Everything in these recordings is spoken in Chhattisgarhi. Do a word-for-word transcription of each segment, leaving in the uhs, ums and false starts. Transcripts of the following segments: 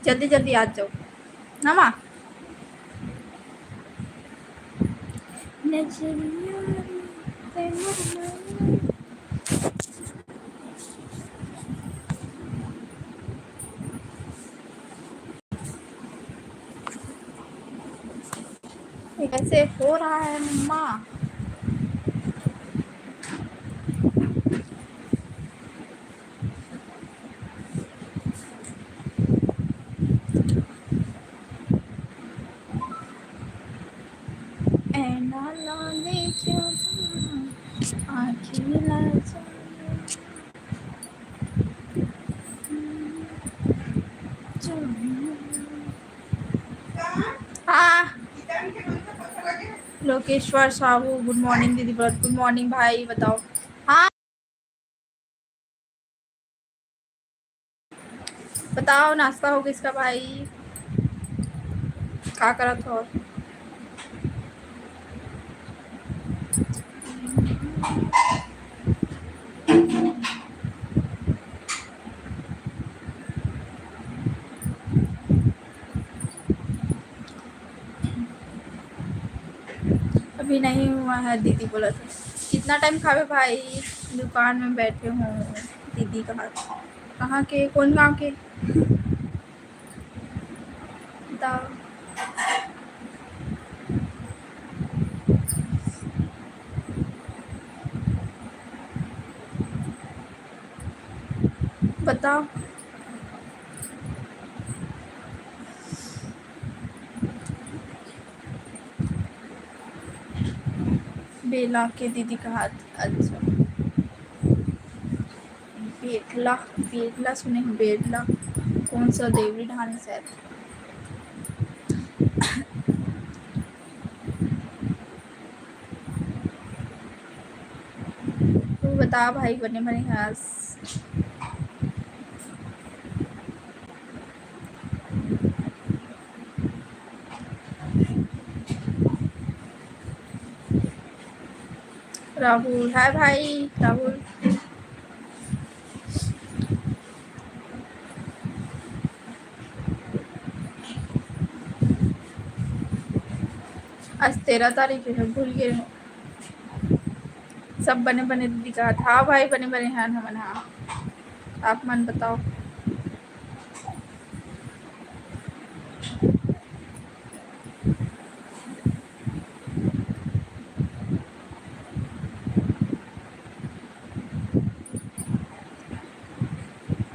जल्दी जल्दी आ जाओ ना माँ। नजरिया रे, तैं मोर मया। ये कैसे हो रहा है मम्मा? ऐना लाने जा, आँखी ला जा। हाँ। लोकेश्वर साहू, गुड मॉर्निंग दीदी बोलत, गुड मॉर्निंग भाई, बताओ। हाँ, बताओ, नाश्ता हो गया इसका भाई? का करत हो? अभी नहीं हुआ है दीदी बोलत हे। कितना टाइम खाबे भाई? दुकान में बैठे हों दीदी कहत। कहाँ के, कौन गाँव के? बताओ। बताओ। बेला के दीदी कहत, अच्छा। बेटला, बेटला सुने हँव, बेटला। कौन सा देवरी ढानी शायद। तू बता भाई, बने बने हस? राहुल, हाय भाई राहुल। आज तेरह तारीख है, भूल गए हो। सब बने बने दीदी कहत। हाँ भाई, बने बने हन हमन। हाँ, आप मन बताओ।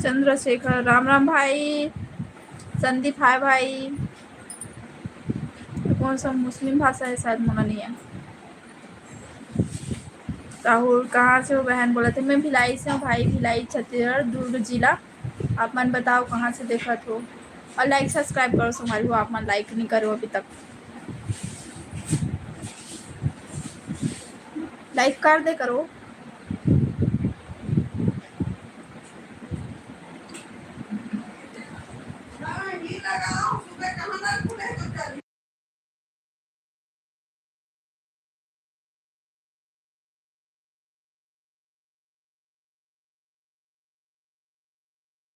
चंद्रशेखर, राम राम भाई। संदीप, हाय भाई। कौन सा मुस्लिम भाषा है, शायद मोला नहीं है। राहुल, कहाँ से हो बहन? बोलत हे, मैं भिलाई से हूँ भाई, भिलाई छत्तीसगढ़, दुर्ग जिला। आप मन बताओ कहाँ से देखत हो, और like subscribe करो संगवारी हो, आप मन like नहीं करो अभी तक, like कर दे करो।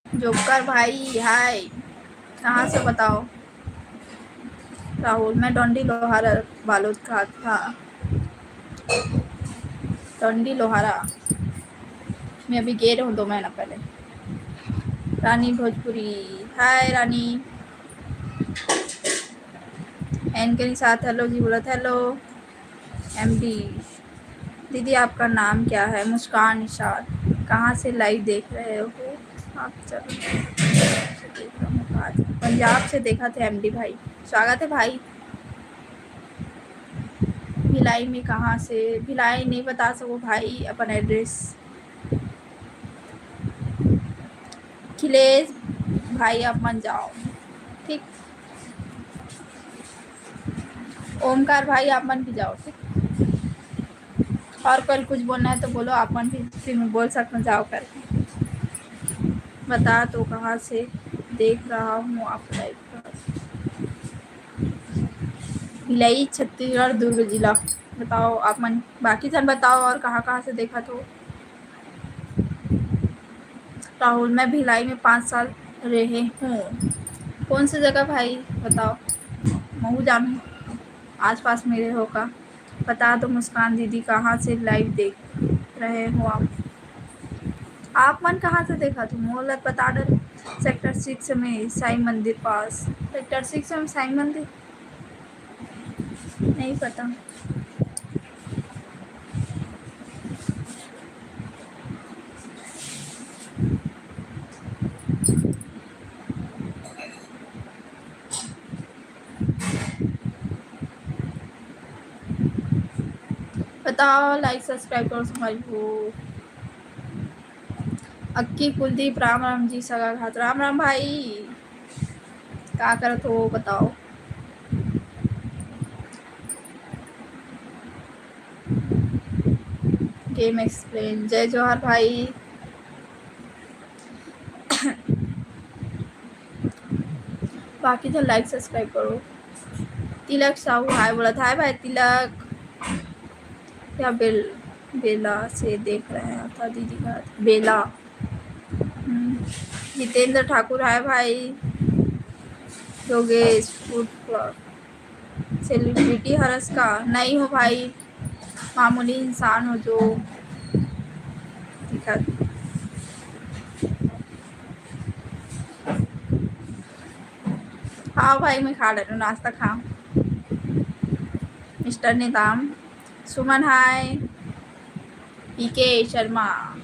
जोकर भाई, हाय, कहाँ से बताओ? राहुल, मैं डोंडी लोहारा, बालोद का था। डोंडी लोहारा, मैं अभी गए रहूँ दो महीना पहले। रानी भोजपुरी, हाय रानी। एन के साथ हेलो जी बोलत, हेलो। एमडी, दीदी आपका नाम क्या है? मुस्कान निषाद। कहाँ से लाइव देख रहे हो आप? चलो, पंजाब से देखत हे एमडी भाई। स्वागत है भाई। भिलाई में कहाँ से? भिलाई नहीं बता सको भाई अपन एड्रेस। अखिलेश भाई आप मन जाओ, ठीक। ओमकार भाई आप मन भी जाओ, ठीक। और कल कुछ बोलना है तो बोलो, आप मन भी फिर मैं बोल सकता हूँ, जाओ करके। बता तो कहाँ से देख रहा हूँ आप लाइव का। भिलाई, छत्तीसगढ़, दुर्ग जिला। बताओ आप मन, बाकी झन बताओ और कहाँ-कहाँ से देखत हो? राहुल, मैं भिलाई में पाँच साल रहे हूँ। कौन सी जगह भाई बताओ, महू जानू आसपास में रहे हो का? बता दो मुस्कान दीदी, कहाँ से live देख रहे हो आप? आप मन कहाँ से देखत हो, मोला बता डर। Sector six में साईं मंदिर पास। Sector six में साईं मंदिर? नहीं पता। बताओ, like subscribe करो संगवारी हो। अक्की कुलदीप, राम राम जी सगा घात। राम राम भाई, का करत हो बताओ? Game explain, जय जोहार भाई। बाकी तो like subscribe करो। तिलक साहू हाय बोलत, हाय भाई तिलक। क्या बेल-, बेला से देख रहे हैं था दीदी का, बेला। हम्म, जितेंद्र ठाकुर हाय भाई। योगेश food blog celebrity हरस का? नहीं हो भाई, मामूली इंसान हो जो दिखत। हाँ भाई, मैं खा डरेंव, नाश्ता खा। Mister निदाम, सुमन हाय, पीके शर्मा,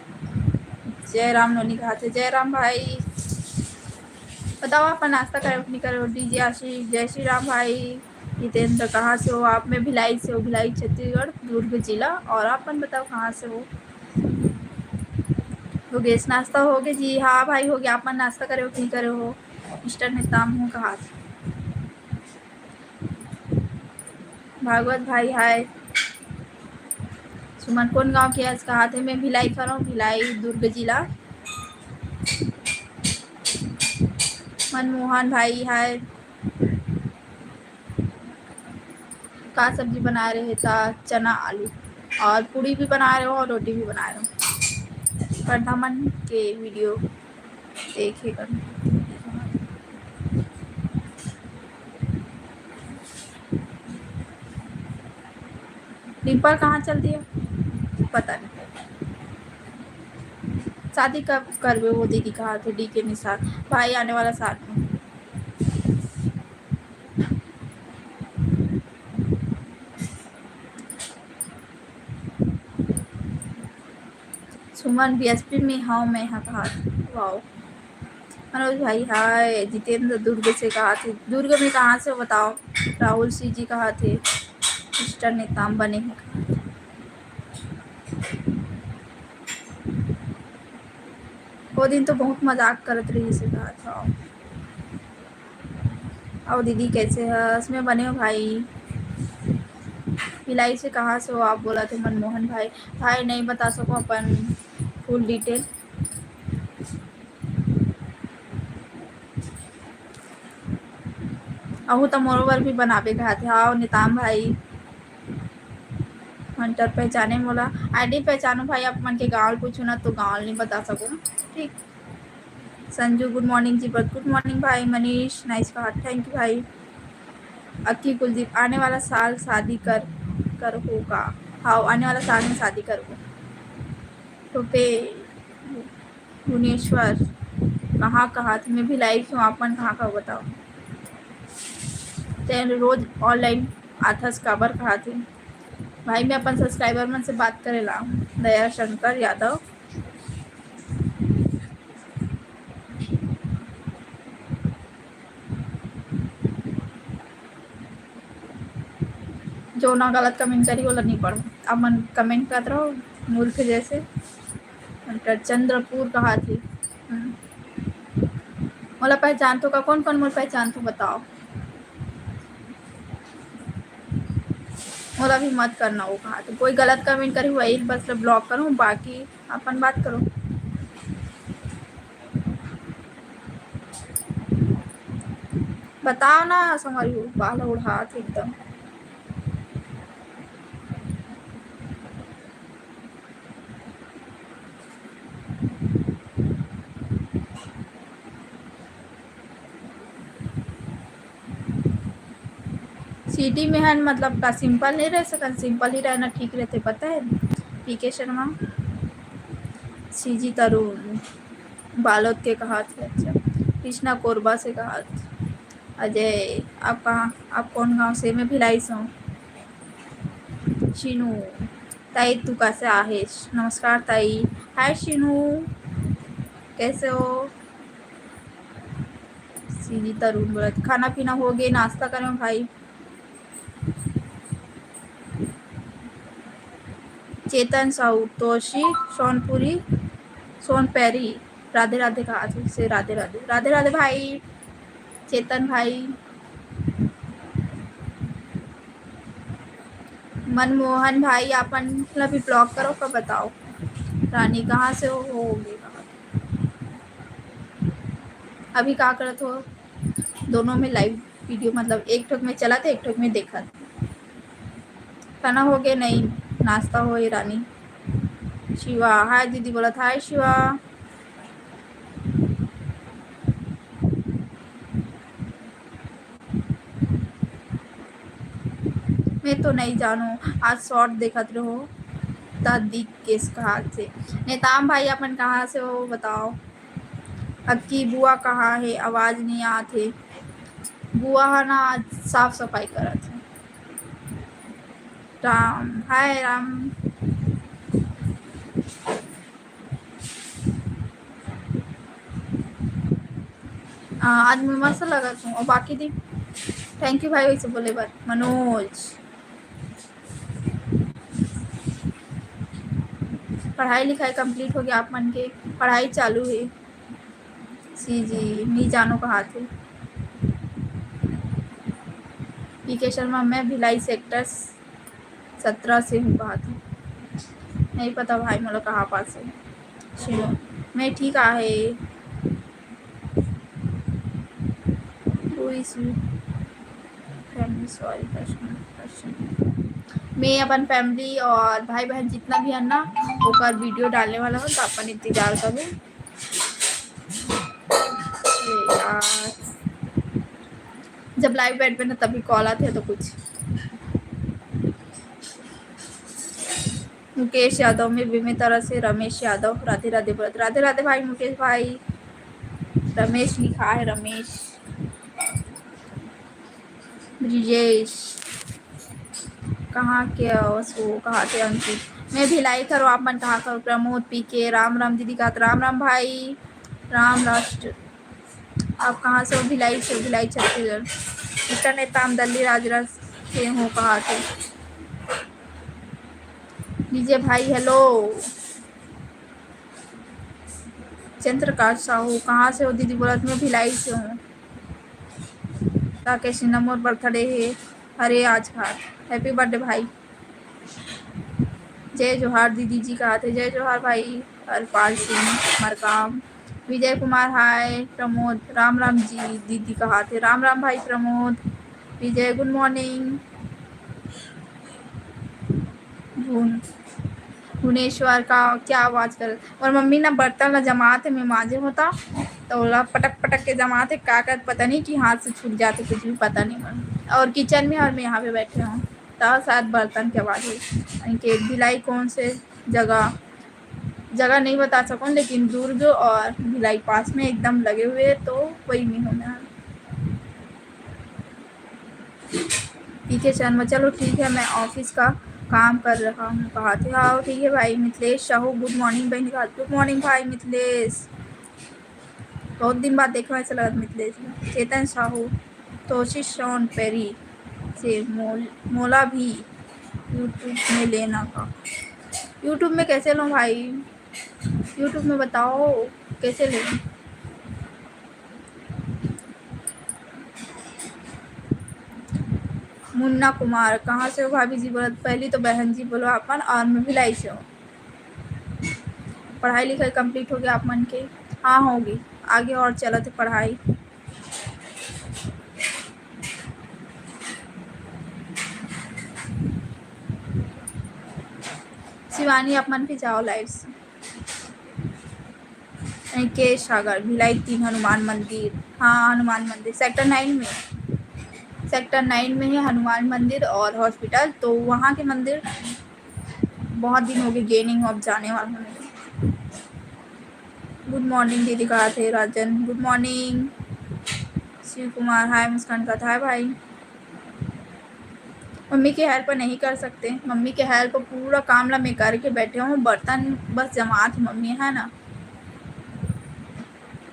जय राम नोनी कहाथे, जय राम भाई। बताओ आप नाश्ता करे हो कि नहीं करे हो? DJ आशीष, जय श्री राम भाई। जितेंद्र कहाँ से हो आप? मैं भिलाई से हूँ, भिलाई छत्तीसगढ़, दुर्ग जिला। और आप मन बताओ कहाँ से हो? योगेश, नाश्ता हो गया जी? हाँ भाई हो गया। आप मन नाश्ता करे हो कि नहीं करे हो? Mister निताम हूँ कहाथे। भागवत भाई हाय। सुमन कोन गांव के हस कहाथे? मैं भिलाई के हरंव, भिलाई दुर्ग जिला। मनमोहन भाई हाय। का सब्जी बनाए रहे था? चना आलू, और पूड़ी भी बनाए रहे हो और रोटी भी बनाए रहे हो। प्रधामन के video देखे कर। डिम्पल कहाँ चल दिया, पता नहीं। शादी कब करबे वो दीदी कहाथे, डीके निषाद भाई आने वाला साल में। सुमन, बीएसपी में हंव मैं ह कहाथे। वाओ। मनोज भाई हाय। जितेंद्र दुर्ग से कहाथे। दुर्ग में कहाँ से बताओ? राहुल सी जी कहाथे। Mister निताम बने हे कहाथे। वो दिन तो बहुत मजाक करत रहिस हे कहाथे। अउ दीदी कैसे हस? मैं बने हंव भाई। भिलाई से कहाँ से हो आप बोलथे मनमोहन भाई। भाई नहीं बता सको अपन full detail। अहू त मोरो बर भी बनाबे कहाथे। हाव निताम भाई। Hunter पहचाने मोला? ID पहचानो भाई, आप मन के गाँव ल पूछो ना तो गाँव ल नहीं बता सको ना। ठीक। Sanju, good morning ji, but good morning भाई। मनीष, nice कहा, thank you भाई। अक्की कुलदीप, आने वाला साल शादी कर, कर होगा। हाँ, आने वाला साल में शादी करबो। तो पे भुवनेश्वर, कहाँ, कहाँ? मैं भिलाई से हूँ, आप मन कहाँ का बताओ? तें रोज online आथस, काबर कहाथे? भाई, मैं अपन subscriber मन से बात करे ला, दया शंकर यादव। जो ना गलत comment करी, ओला नहीं पढ़ो। आप मन comment करत रहो, मूर्ख जैसे। Hunter चंद्रपुर कहाथे। हम्म। मोला पहचानथो का? कौन कौन मोला पहचानथो, बताओ। मोला भी मत करना, वो कहाथे। कोई गलत comment करी, वही बस block करो, बाकी अपन बात करो। बताओ ना, संगवारी हो, बाल उड़ात एकदम। सिटी में हन, मतलब का सिंपल नहीं रह सकन? सिंपल ही रहना ठीक रहते, पता है। पीके शर्मा, सीजी तरुण, बालोद के कहा थे? अच्छा, कृष्णा कोरबा से कहा थे। अजय, आप कहाँ, आप कौन गांव से? मैं भिलाई से हूँ। शीनू, ताई तू कैसे आहेस? नमस्कार ताई। हाय शीनू, कैसे हो? सीजी तरुण बोलत, खाना पीना हो गए, नाश्ता करें भाई। चेतन साहू, तोशी, सोनपुरी, सोनपैरी, राधे राधे कहा से, राधे राधे, राधे राधे भाई, चेतन भाई। मनमोहन भाई, आप मन ला भी ब्लॉक करो का बताओ। रानी, कहाँ से हो? हो गए कहाँ? अभी का करत हो? दोनों में लाइव वीडियो, मतलब एक ठोक में चला था, एक ठोक में देखा था। खाना हो गया? नहीं, नाश्ता हो ये रानी। शिवा, हाय दीदी बोलत, हाय शिवा। मैं तो नहीं जानू, आज शॉर्ट देखत रहो, त दिख केस कहा से। नेताम भाई, अपन कहाँ से हो बताओ? अक्की बुआ कहाँ है? आवाज नहीं आत हे। बुआ है ना, आज साफ सफाई करत है। राम, हाय राम। आ, आज मैं मस्त लगत हूँ। और बाकी दिन, थैंक यू भाई, वैसे बोले बर। मनोज, पढ़ाई लिखाई कंप्लीट हो गया आप मन के? पढ़ाई चालू है। सीजी, नहीं जानो कहा थे। पीके शर्मा, मैं भिलाई सेक्टर सत्रह से हूँ कहा थे। नहीं पता भाई, मोला कहाँ पास है। सुनो, मैं ठीक आहे। कोई सु-, फैमिली, सॉरी, पर्सनल, पर्सनल। मैं अपन फैमिली और भाई बहन जितना भी है ना, ओकर वीडियो डालने वाला हूँ, तो अपन इंतजार करो। अरे यार, जब लाइव बैठबे ना तभी कॉल आथे तो कुछ। मुकेश यादव, मैं बेमेतरा से रमेश यादव, राधे राधे बोलत। राधे राधे भाई मुकेश भाई, रमेश लिखा है, रमेश। ब्रिजेश, कहाँ के हो? कहा थे अंकित? मैं भिलाई करो, आप मन कहाँ करो? प्रमोद पीके, राम राम दीदी कहा थे। राम राम भाई, राम राष्ट्र। आप कहाँ से हो? भिलाई से, भिलाई छत्तीसगढ़। इतना नेताम दल्ली राजरा से हो कहा थे। डीजे भाई, हेलो। चंद्रकांत साहू, कहाँ से हो दीदी? बोलत, मैं भिलाई से हूँ। राकेश सिन्हा, मोर बर्थडे है, अरे आज खास, हैप्पी बर्थडे भाई। जय जोहार दीदी जी कहा थे, जय जोहार भाई। हरपाल सिंह मरकाम, विजय कुमार, हाय प्रमोद, राम राम जी दीदी कहा थे, राम राम भाई प्रमोद। विजय, गुड मॉर्निंग। भुवनेश्वर का क्या आवाज कर, और मम्मी ना बर्तन ला जमात है, मैं माजे होता तो ओला पटक पटक के जमात है, का कर पता नहीं कि हाथ से छूट जाते, कुछ भी पता नहीं मन। और किचन में, और मैं यहाँ पे बैठे हूँ, तो शायद बर्तन की आवाज हुई। इनके भिलाई कौन से जगह, जगह नहीं बता सकूँ, लेकिन दुर्ग और भिलाई पास में एकदम लगे हुए, तो वही में हूँ मैं। पीके शर्मा, चलो ठीक है, मैं ऑफिस का काम कर रहा हूँ कहा थे। हाँ ठीक है भाई। मिथिलेश साहू, गुड मॉर्निंग बहन कहा, गुड मॉर्निंग भाई मिथिलेश, बहुत दिन बाद देखा ऐसा लगा मिथिलेश। चेतन साहू, तोशी सोनपैरी से मोल-, मोला भी यूट्यूब में लेना का। यूट्यूब में कैसे लूँ भाई? यूट्यूब में बताओ कैसे लें। मुन्ना कुमार, कहाँ से हो भाभी जी? बोलत, पहली तो बहन जी बोलो अपन, और मैं भिलाई से हूँ। पढ़ाई लिखाई कंप्लीट हो गया आप मन के? हाँ, होगी, आगे और चलत है पढ़ाई। शिवानी, आप मन भी जाओ लाइव से। के सागर, भिलाई तीन, हनुमान मंदिर। हाँ, हनुमान मंदिर, सेक्टर नाइन में। सेक्टर नाइन में है हनुमान मंदिर और हॉस्पिटल, तो वहाँ के मंदिर बहुत दिन हो गए, गए नहीं हूँ, अब जाने वाला हूँ। गुड मॉर्निंग दीदी, कहा थे राजन, गुड मॉर्निंग। शिव कुमार, हाय मुस्कान, कहा था, हाय भाई। मम्मी की हेल्प नहीं कर सकते, मम्मी के हेल्प पूरा काम ला मैं करके बैठे हूँ, बर्तन बस जमात मम्मी, है ना।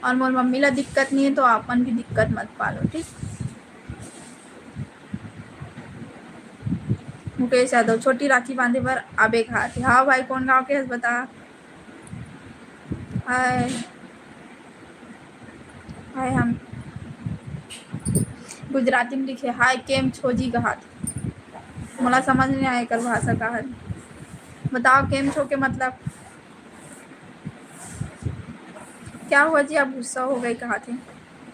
और मोर मम्मी ला दिक्कत नहीं है, तो आपन भी दिक्कत मत पालो, ठीक। मुकेश यादव, छोटी राखी बांधे बर आबे कहा थे। हाँ भाई, कौन गांव के हस बता। हाय, हाय, हम गुजराती में लिखे, हाय केम छोजी कहा थे। मोला समझ नहीं आया एकर भाषा का है। बताओ, केम छो के मतलब क्या हुआ जी, आप गुस्सा हो गए कहा थे।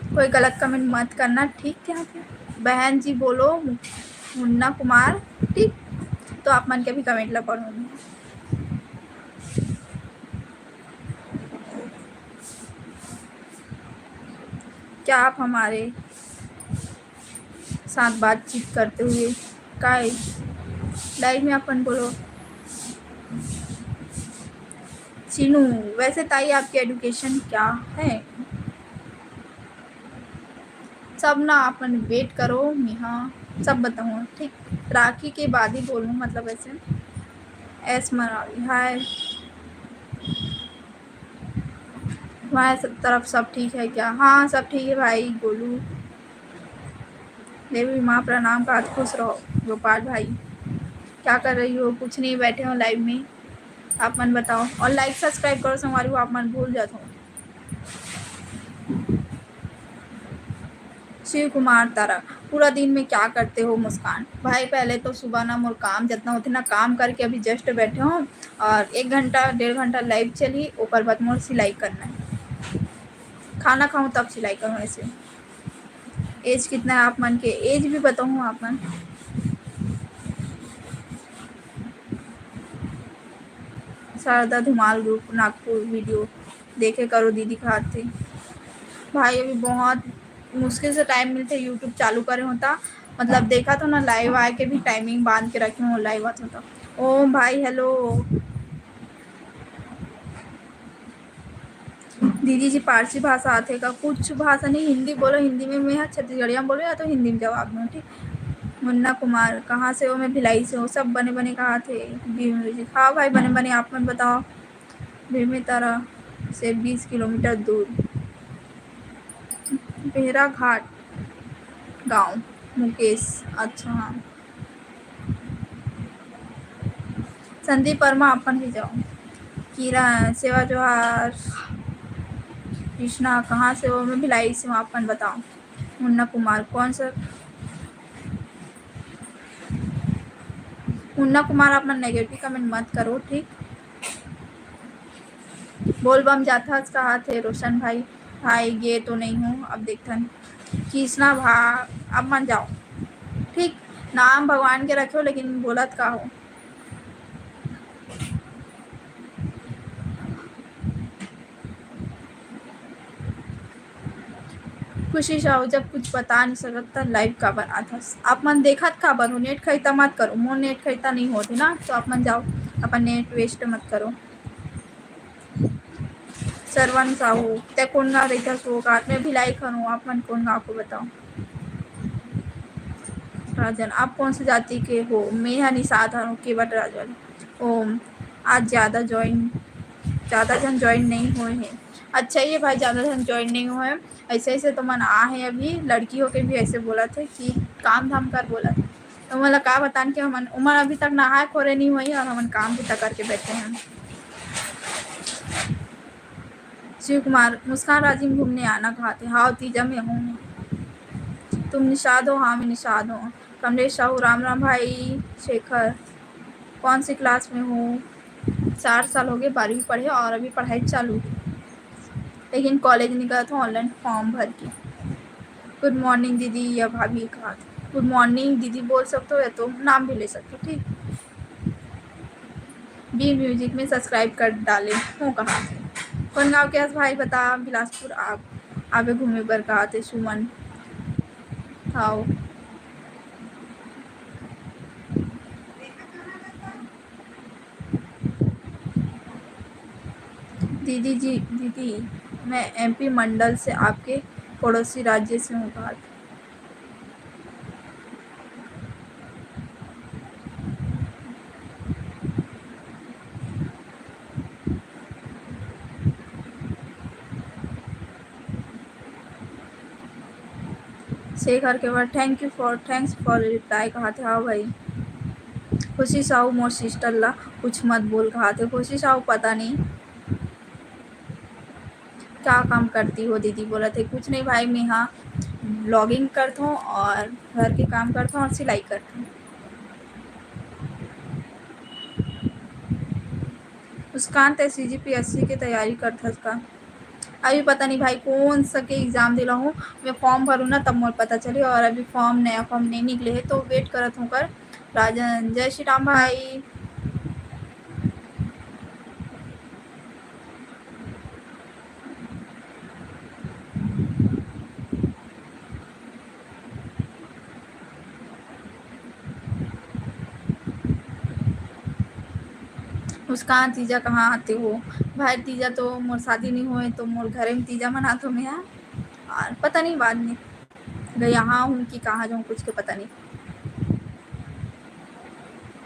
कोई गलत कमेंट मत करना, ठीक क्या थे। बहन जी बोलो मु-, मुन्ना कुमार, ठीक। तो आप मन के भी कमेंट ला पढ़ूंगी। क्या आप हमारे साथ बातचीत करते हुए काय लाइव में अपन बोलो। चीनू, वैसे ताई आपके एजुकेशन क्या है? सब ना अपन वेट करो, मिहा सब बताऊँ, ठीक। राखी के बाद ही बोलूँ, मतलब ऐसे। एस मरावी, हाय। तुम्हारे सब तरफ सब ठीक है क्या? हाँ, सब ठीक है भाई गोलू। देवी माँ प्रणाम, का खुश रहो। गोपाल भाई, क्या कर रही हो? कुछ नहीं, बैठे हो लाइव में, आप मन बताओ। और लाइक सब्सक्राइब करो संगवारी हो, आप मन भूल जात हो। शिव कुमार तारा, पूरा दिन में क्या करते हो मुस्कान? भाई, पहले तो सुबह ना मोर काम जितना होते ना, काम करके अभी जस्ट बैठे हो और एक घंटा डेढ़ घंटा लाइव चली, ओकर बाद मोर सिलाई करना है, खाना खाऊं तब सिलाई करूं। ऐसे एज कितना है आप मन के? एज भी बताऊं आप मन। शारदा धुमाल ग्रुप नागपुर वीडियो देखे करो दीदी खातिर। भाई अभी बहुत मुश्किल से टाइम मिलते YouTube चालू करे होता, मतलब देखा तो ना लाइव आए के भी टाइमिंग बांध के रखे हो, लाइव आता तो। ओम भाई हेलो। दीदी जी पारसी भाषा आथे का? कुछ भाषा नहीं, हिंदी बोलो, हिंदी में मैं छत्तीसगढ़िया में बोलो या तो हिंदी में जवाब दो, ठीक। मुन्ना कुमार कहाँ से हो? मैं भिलाई से हूँ। सब बने बने कहा थे। बी म्यूजिक, हाँ भाई बने बने, आप मन बताओ। बेमेतरा से बीस किलोमीटर दूर भेराघाट गांव। मुकेश, अच्छा हाँ। संदीप वर्मा अपन भी जाओ। किरण सेवा जोहार। कृष्णा कहाँ से हो? मैं भिलाई से हूँ, अपन बताओ। मुन्ना कुमार कौन सा? मुन्ना कुमार आप मन नेगेटिव कमेंट मत करो, ठीक। बोलबम जाथस कहा थे रोशन भाई। भाई गे तो नहीं हूँ, अब देखथन। कृष्णा भा, अब मन जाओ, ठीक। नाम भगवान के रखो लेकिन बोलत का हो। खुशी साहू, जब कुछ बता नहीं सकत त लाइव काबर आथस? आप मन देखत काबर हो? नेट खैता मत करो, मोर नेट खैता नहीं होते ना, तो आप मन जाओ अपन नेट वेस्ट मत करो। सरवन साहू, ते कौन गाँव रहता सो? गाँव में भी लाइक करूँ, आप मन कौन गाँव को बताओ। राजन, आप कौन से जाति के हो? मैं हा निषाद हूँ, केवट राजन। ओम, आज ज़्यादा ज्वाइन, ज़्यादा जन ज्वाइन नहीं हुए हैं। अच्छा, ये भाई ज़्यादा जन ज्वाइन नहीं हुए हैं। ऐसे ऐसे तो मन आ है, अभी लड़की होके भी ऐसे बोला थे कि काम धाम कर बोला थे। तो मतलब का बतान कि हमन, उमन अभी तक नहाए खोरे नहीं हुई और हमन काम भी तक करके बैठे हैं। शिव कुमार, मुस्कान राजिम घूमने आना कहा थे? हाँ, तीजा में हूँ। तुम निषाद हो? हाँ, मैं निषाद हूँ। कमलेश साहू, राम राम भाई। शेखर, कौन सी क्लास में हूँ? चार साल हो गए बारहवीं पढ़े और अभी पढ़ाई चालू है, लेकिन कॉलेज नहीं गया था, ऑनलाइन फॉर्म भर के। गुड मॉर्निंग दीदी या भाभी कहा था। गुड मॉर्निंग दीदी बोल सकते हो या तो नाम भी ले सकते हो, ठीक। बी म्यूजिक में सब्सक्राइब कर डाले हो कहा थे। कौन गाँव के हस भाई बता? बिलासपुर। आप आवे घूमे बर कहा थे सुमन। हाओ। दीदी जी, दीदी, मैं एमपी मंडल से, आपके पड़ोसी राज्य से हूँ। बात शेखर के बाद thank you for, thanks for reply कहा थे। हाँ भाई, खुशी साहू मोर सिस्टर ला कुछ मत बोल कहा थे। खुशी साहू पता नहीं क्या काम करती हो दीदी, बोला थे। कुछ नहीं भाई, मैं यहाँ ब्लॉगिंग करता हूँ और घर के काम करता हूँ और सिलाई करता हूँ। मुस्कान, तै सीजीपीएससी के तैयारी करथस का? अभी पता नहीं भाई कौन सा के एग्जाम दिला हूँ। मैं फॉर्म भरूँ ना, तब मोर पता चली, और अभी फॉर्म, नया फॉर्म नहीं निकले है, तो वेट करत हूँ कर। राजन, जय श्री राम भाई। मुस्कान, तीजा कहाँ आते हो? भाई, तीजा तो मोर शादी नहीं होए, तो मोर घरे में तीजा मनात हो मैं, हाँ। और पता नहीं बाद में गए यहाँ हूँ कि कहाँ जाऊँ, कुछ के पता नहीं।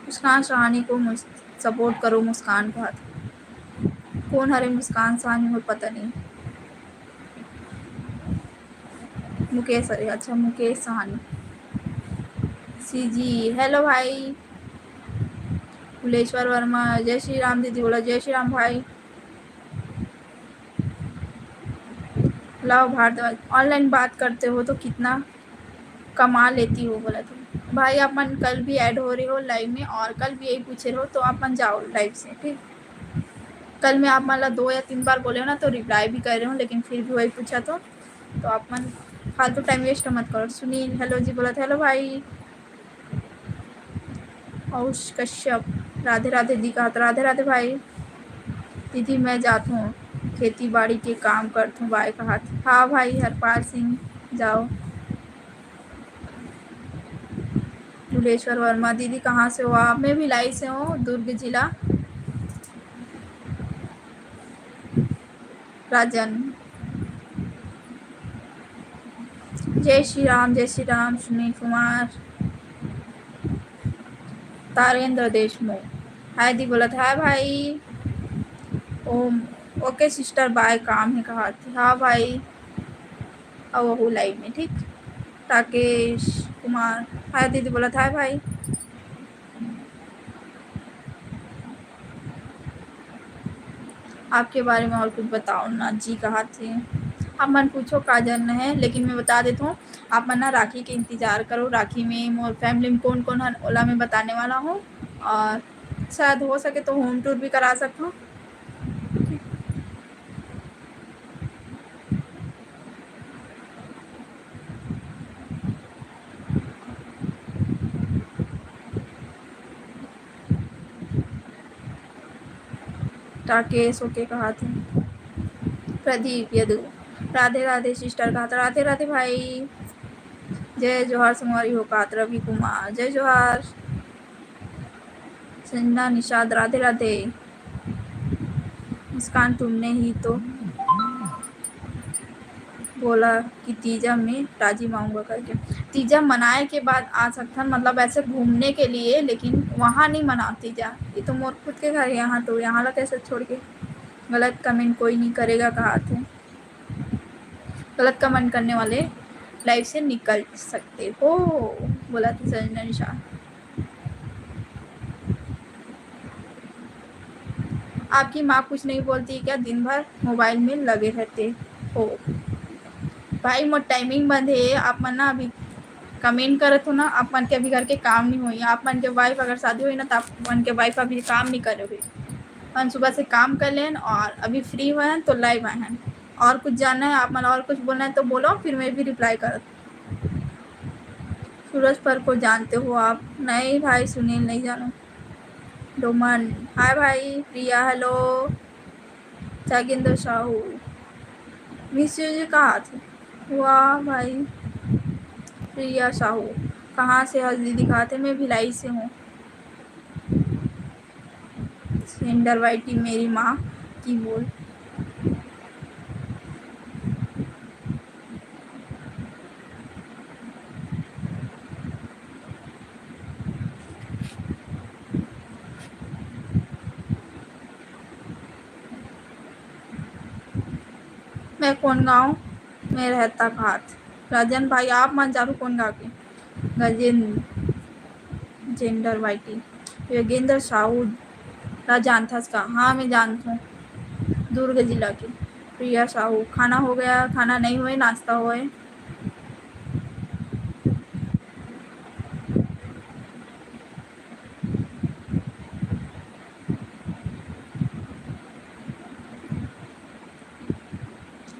मुस्कान सहानी को मुस-, सपोर्ट करो मुस्कान का। कौन हरे मुस्कान सहानी, मोर पता नहीं। मुकेश, अरे अच्छा, मुकेश सहानी। सीजी, हेलो भाई। फुलेश्वर वर्मा, जय श्री राम दीदी बोला, जय श्री राम भाई। लाओ भारद्वाज, ऑनलाइन बात करते हो तो कितना कमा लेती हो, बोला था। भाई, आप मन कल भी ऐड हो रहे हो लाइव में और कल भी यही पूछे रहो, तो आप मन जाओ लाइव से, ठीक। कल मैं आप मन ला दो या तीन बार बोले हो ना, तो रिप्लाई भी कर रहे हो, लेकिन फिर भी वही पूछा तो, तो आप मन फालतू टाइम वेस्ट मत करो। सुनील, हेलो जी बोला था, हेलो भाई। आयुष कश्यप, राधे राधे दी कहा था, राधे राधे भाई। दीदी, मैं जात हूँ, खेती बाड़ी के काम करत हूँ, बाय कहा था। हाँ भाई, हरपाल सिंह, जाओ। दुलेश्वर वर्मा, दीदी कहाँ से हो आप? मैं भिलाई से हूँ, दुर्ग जिला। राजन, जय श्री राम, जय श्री राम। सुनील कुमार, तारेंद्र देशमुख, हाय दी बोलत, हाय भाई। ओम, ओके सिस्टर, बाय, काम है कहा थी। हाँ भाई, अब वहू लाइव में, ठीक। राकेश कुमार, हाय दीदी बोलत, हाय भाई। आपके बारे में और कुछ बताओ ना जी, कहा थे। आप मन पूछो का जानना है, लेकिन मैं बता देता हूँ, आप मन ना राखी के इंतजार करो। राखी में मोर फैमिली में कौन कौन है, ओला मैं बताने वाला हूँ, और शायद हो सके तो होम टूर भी करा सकता हूँ। राकेश ओके कहा थे। प्रदीप यदु, राधे राधे सिस्टर कहा था, राधे राधे भाई। जय जोहार संगवारी हो कहा था रवि कुमार, जय जोहार। संजना निषाद, राधे राधे। मुस्कान, तुमने ही तो बोला कि तीजा में राजी मांगूंगा करके। तीजा मनाए के बाद आ सकथन, मतलब ऐसे घूमने के लिए, लेकिन वहाँ नहीं मनाओ तीजा। ये तो मोर खुद के घर है यहाँ, तो यहाँ ला कैसे छोड़ के? गलत कमेंट कोई नहीं करेगा कहा थे। गलत कमेंट करने वाले लाइव से निकल सकते हो, बोला था संजना निषाद। आपकी माँ कुछ नहीं बोलती क्या? दिन भर मोबाइल में लगे रहते हो। भाई, मोर टाइमिंग बंद है। आप मन ना अभी कमेंट करत हो ना, आप मन के अभी घर के काम नहीं होई। आप मन के वाइफ अगर शादी होई ना, तो आप मन के वाइफ अभी काम नहीं करे हुई। अपन सुबह से काम कर लेन और अभी फ्री हुए हैं तो लाइव आए हैं। और कुछ जानना है आप मन, और कुछ बोलना है तो बोलो, फिर मैं भी रिप्लाई करत। सूरज पर को जानते हो आप? नहीं भाई सुनील, नहीं जानो। डोमन, हाय भाई। Priya, hello. Jagendra Sahu, miss you जी कहा थे? वाह भाई। प्रिया साहू, कहाँ से हस दीदी? कहा थे, मैं भिलाई से हूँ। सेंडर वाइटी, मेरी माँ की बोल। मैं कोन गाँव में रहता कहात। राजन भाई, आप मन जानो कोन गाँव के? गजेंद्र, जेंडर वाईटी। योगेंद्र साहू ला जानथस का? हाँ, मैं जानथों, दुर्ग जिला के। प्रिया साहू, खाना हो गया? खाना नहीं होए, नाश्ता होए।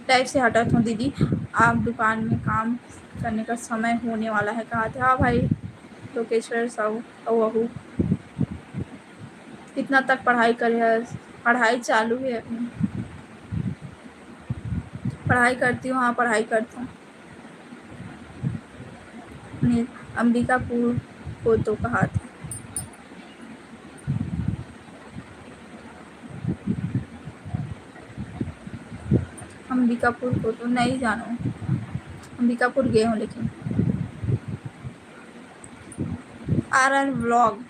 लाइव से हटत हूँ दीदी, आप दुकान में काम करने का समय होने वाला है कहाथे। हाँ भाई, लोकेश्वर साहू, अऊ अहू, कितना तक पढ़ाई करे हस? पढ़ाई चालू है अभी। पढ़ाई करती हूँ, हाँ, पढ़ाई करती हूँ। ने अंबिकापुर को तो कहाथे। अंबिकापुर को तो नहीं जानो, अंबिकापुर गए हो लेकिन। आर आर व्लॉग,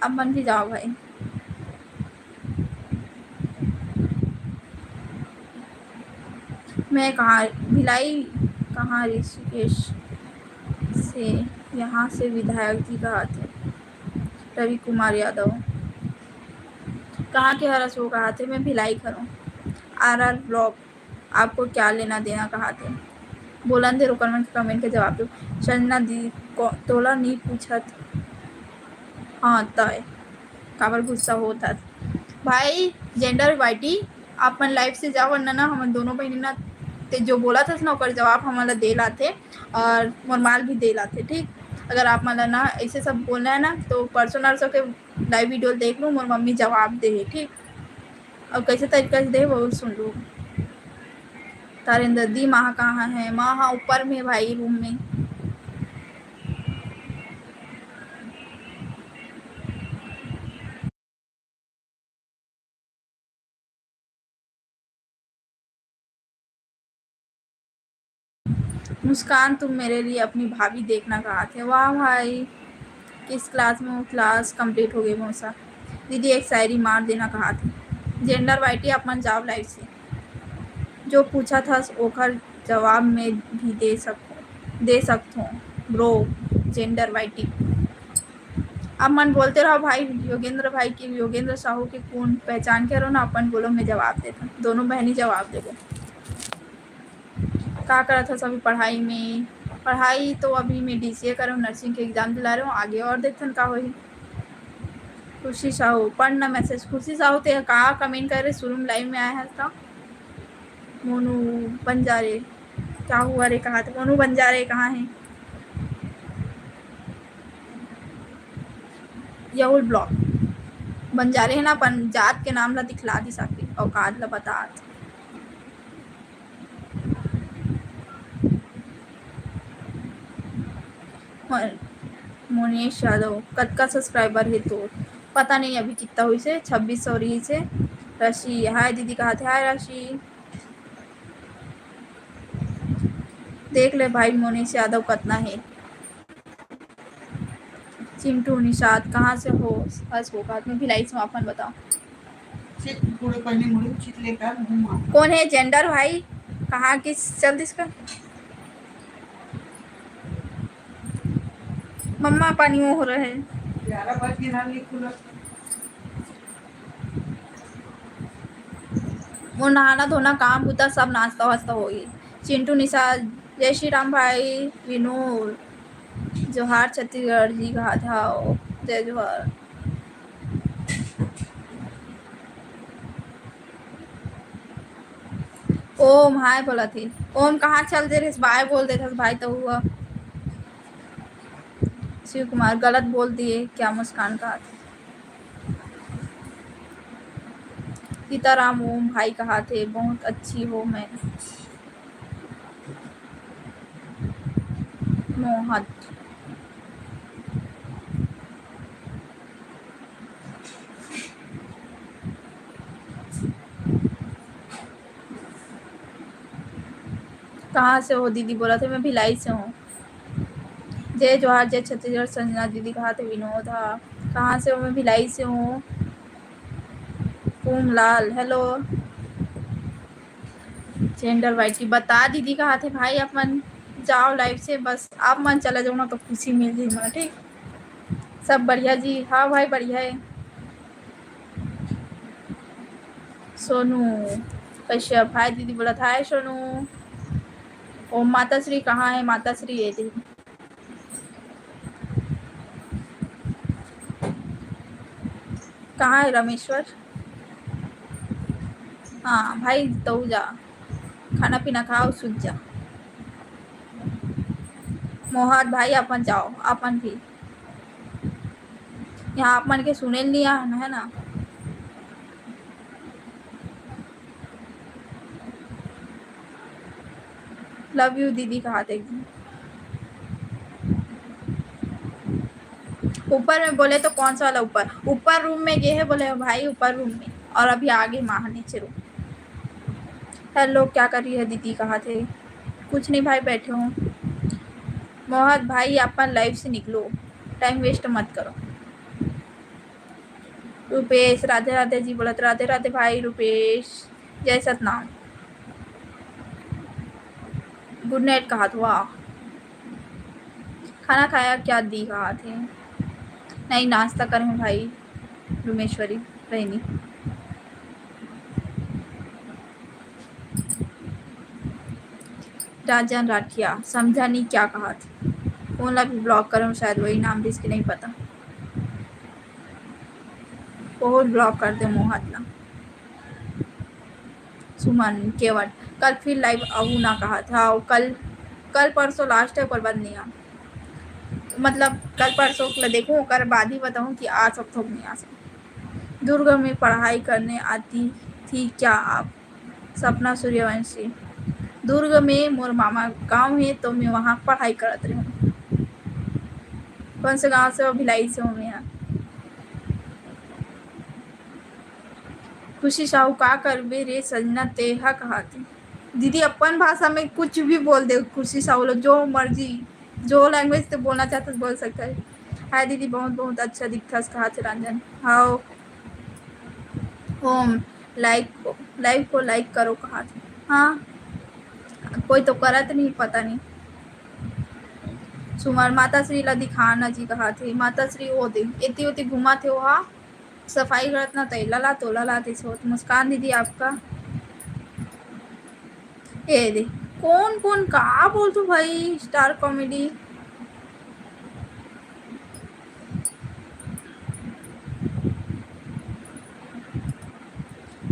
अपन भी जाओ भाई। मैं कहाँ, भिलाई कहाँ, ऋषिकेश से, यहाँ से विधायक जी कहाथे, रवि कुमार यादव। कहाँ के हरस वो कहाथे? मैं भिलाई के हरौं। आर आर व्लॉग, आपको क्या लेना देना कहाथे? बोलन दे, ओकर मन के कमेंट के जवाब दो। संजना दी, को-, तोला नहीं पूछत। हाँ, तय काबर गुस्सा होत हस? भाई, जेंडर वाईटी, आप मन लाइव से जाओ, वरना ना, हमन दोनों बहिनी ना, ते जो बोलत हस ना, ओकर जवाब हमन ला दे लाथे, और मोर माल भी दे लाथे, ठीक? अगर आप मन ला ना, ऐसे सब बोलना है ना, तो परसों नरसों के लाइव वीडियो देख लो, मोर मम्मी जवाब दे हे, ठीक? और कैसे तरीका से दे हे, वो सुन लो। तारेंद्र दी, माँ कहाँ है? माँ हाँ ऊपर में भाई, रूम में। मुस्कान, तुम मेरे लिए अपनी भाभी देखना कहाथे। वाह भाई, किस क्लास में हो? क्लास कंप्लीट हो गई मौसा। दीदी, एक शायरी मार देना कहाथे। जेंडर वाईटी, आप मन जाओ लाइव से। जो पूछा था, ओकर जवाब में भी दे सकूं, दे सकथों, ब्रो, जेंडर वाईटी। आप मन बोलते रहो भाई, योगेंद्र भाई की, योगेंद्र साहू के कौन पहचान के रहो ना, अपन बोलो, मैं जवाब देता, दोनों बहनी जवाब देबो। का करत हस अभी पढ़ाई में? पढ़ाई तो अभी मैं डीसीए करव, नर्सिंग के एग्जाम दिला रहे हो, आगे और देखथन का होही। खुशी साहू, पढ़ ना मैसेज। खुशी साहू, ते का कमेंट करे, शुरू में लाइव में आया है तो। मोनू बंजारे, क्या हुआ रे, कहाँ थे? मोनू बंजारे कहाँ है? यहुल ब्लॉग बंजारे है ना, अपन जात के नाम ला दिखला दी साकी, औकात ला बतात। मोनेश यादव, कतका सब्सक्राइबर हे तोर? पता नहीं अभी कितना हुई से, छब्बीस सौ रही से। राशि, हाय दीदी, कहा थे? हाय राशि, देख ले भाई मोनेश यादव कतना हे। चिंटू निषाद, कहाँ से हो? बस वो बात में भिलाई से, अपन बताओ। चित पूरे पहले मुड़े चित लेकर घूमा। कौन है जेंडर भाई? कहाँ किस चल दिस का? मम्मा पानी वो हो रहा है। ग्यारह बज के ना लिखूला। वो नहाना धोना काम बुता सब नाश्ता वास्ता होही। चिंटू निषाद, जय श्री राम भाई विनोद, जोहार छत्तीसगढ़ जी कहा था। जय जोहार। ओम हाय बोला थे। ओम कहाँ चल दे रहे? बाय बोल देथस भाई तो हुआ। शिव कुमार गलत बोल दिए क्या मुस्कान कहा थे? सीताराम ओम भाई कहा थे, बहुत अच्छी हो मैं। मोहत। कहाँ से हो दीदी? बोला थे मैं भिलाई से हूँ। जय जोहार, जय छत्तीसगढ़। संजना दीदी कहा थे विनोद, हाँ। कहाँ से हो? मैं भिलाई से हूँ। पूनलाल, हेलो। जेंडर वाइटी बता दीदी कहाथे भाई, आप मन जाओ लाइव से, बस आप मन चला जाओ ना तो खुशी मिल जाही मोला, ठीक? सब बढ़िया जी, हाँ भाई बढ़िया है। सोनू कश्यप, हाय दीदी बोलत, हाय सोनू। ओ माता श्री कहाँ है? माता श्री ये दे। कहाँ है रमेश्वर? हाँ भाई, तू जा, खाना पीना खाओ, सुत जा। मोहत भाई, अपन जाओ, अपन भी। यहाँ आप मन के सुने नहीं आ, है ना? लव यू दीदी कहाथे। ऊपर में बोले तो कौन सा वाला ऊपर? ऊपर रूम में गे हे बोले भाई, ऊपर रूम में, और अभी आगे माह नीचे रूम। हेलो, क्या कर रही है दीदी कहाथे? कुछ नहीं भाई, बैठे हूँ। मोहत भाई, अपन लाइव से निकलो, टाइम वेस्ट मत करो। रुपेश, राधे राधे जी बोलत, राधे राधे भाई रुपेश, जय सतनाम। गुड नाइट कहाथे, वाह। खाना खाया क्या दी कहाथे? नहीं, नाश्ता करे हूँ भाई, रुमेश्वरी रहनी। राजन राठिया, समझा नहीं क्या कहाथे। फोन ला भी ब्लॉक करे हूँ, शायद वही नाम दिस के नहीं पता। बहुत ब्लॉक कर दे मोहत ला। सुमन केवट, कल फिर लाइव आऊ ना कहाथे। हाँ, कल, कल परसों लास्ट है, ओकर बाद नहीं आ। मतलब कल परसों ला देखूँ, ओकर बाद ही बताऊँ कि आ सकथों कि नहीं आ सकथों। दुर्ग में पढ़ाई करने आती थी क्या आप? सपना सूर्यवंशी, दुर्ग में मोर मामा गांव है, तो मैं वहाँ पढ़ाई करत रहूँ। कौन से गांव से हो? भिलाई से हूँ मैं। खुशी साहू, का करबे रे सजना तेहा कहाथे। दीदी अपन भाषा में कुछ भी बोल दे खुशी साहू ला, जो मर्जी, जो लैंग्वेज ते बोलना चाहते बोल सकता है। हाय दीदी, बहुत बहुत अच्छा दिखथस कहाथे रंजन। हाओ। होम लाइक को, लाइव को लाइक करो कहाथे। हाँ, कोई तो करत नहीं, पता नहीं। सुमन, माता श्री ला दिखा ना जी कहाथे। माता श्री ओ दे, एती ओती घूमत हे ओहा, सफाई करत ना, तैला ला तोला ला तैसे होत। मुस्कान दीदी आपका ए दे, कौन कौन का बोलथो भाई, स्टार कॉमेडी।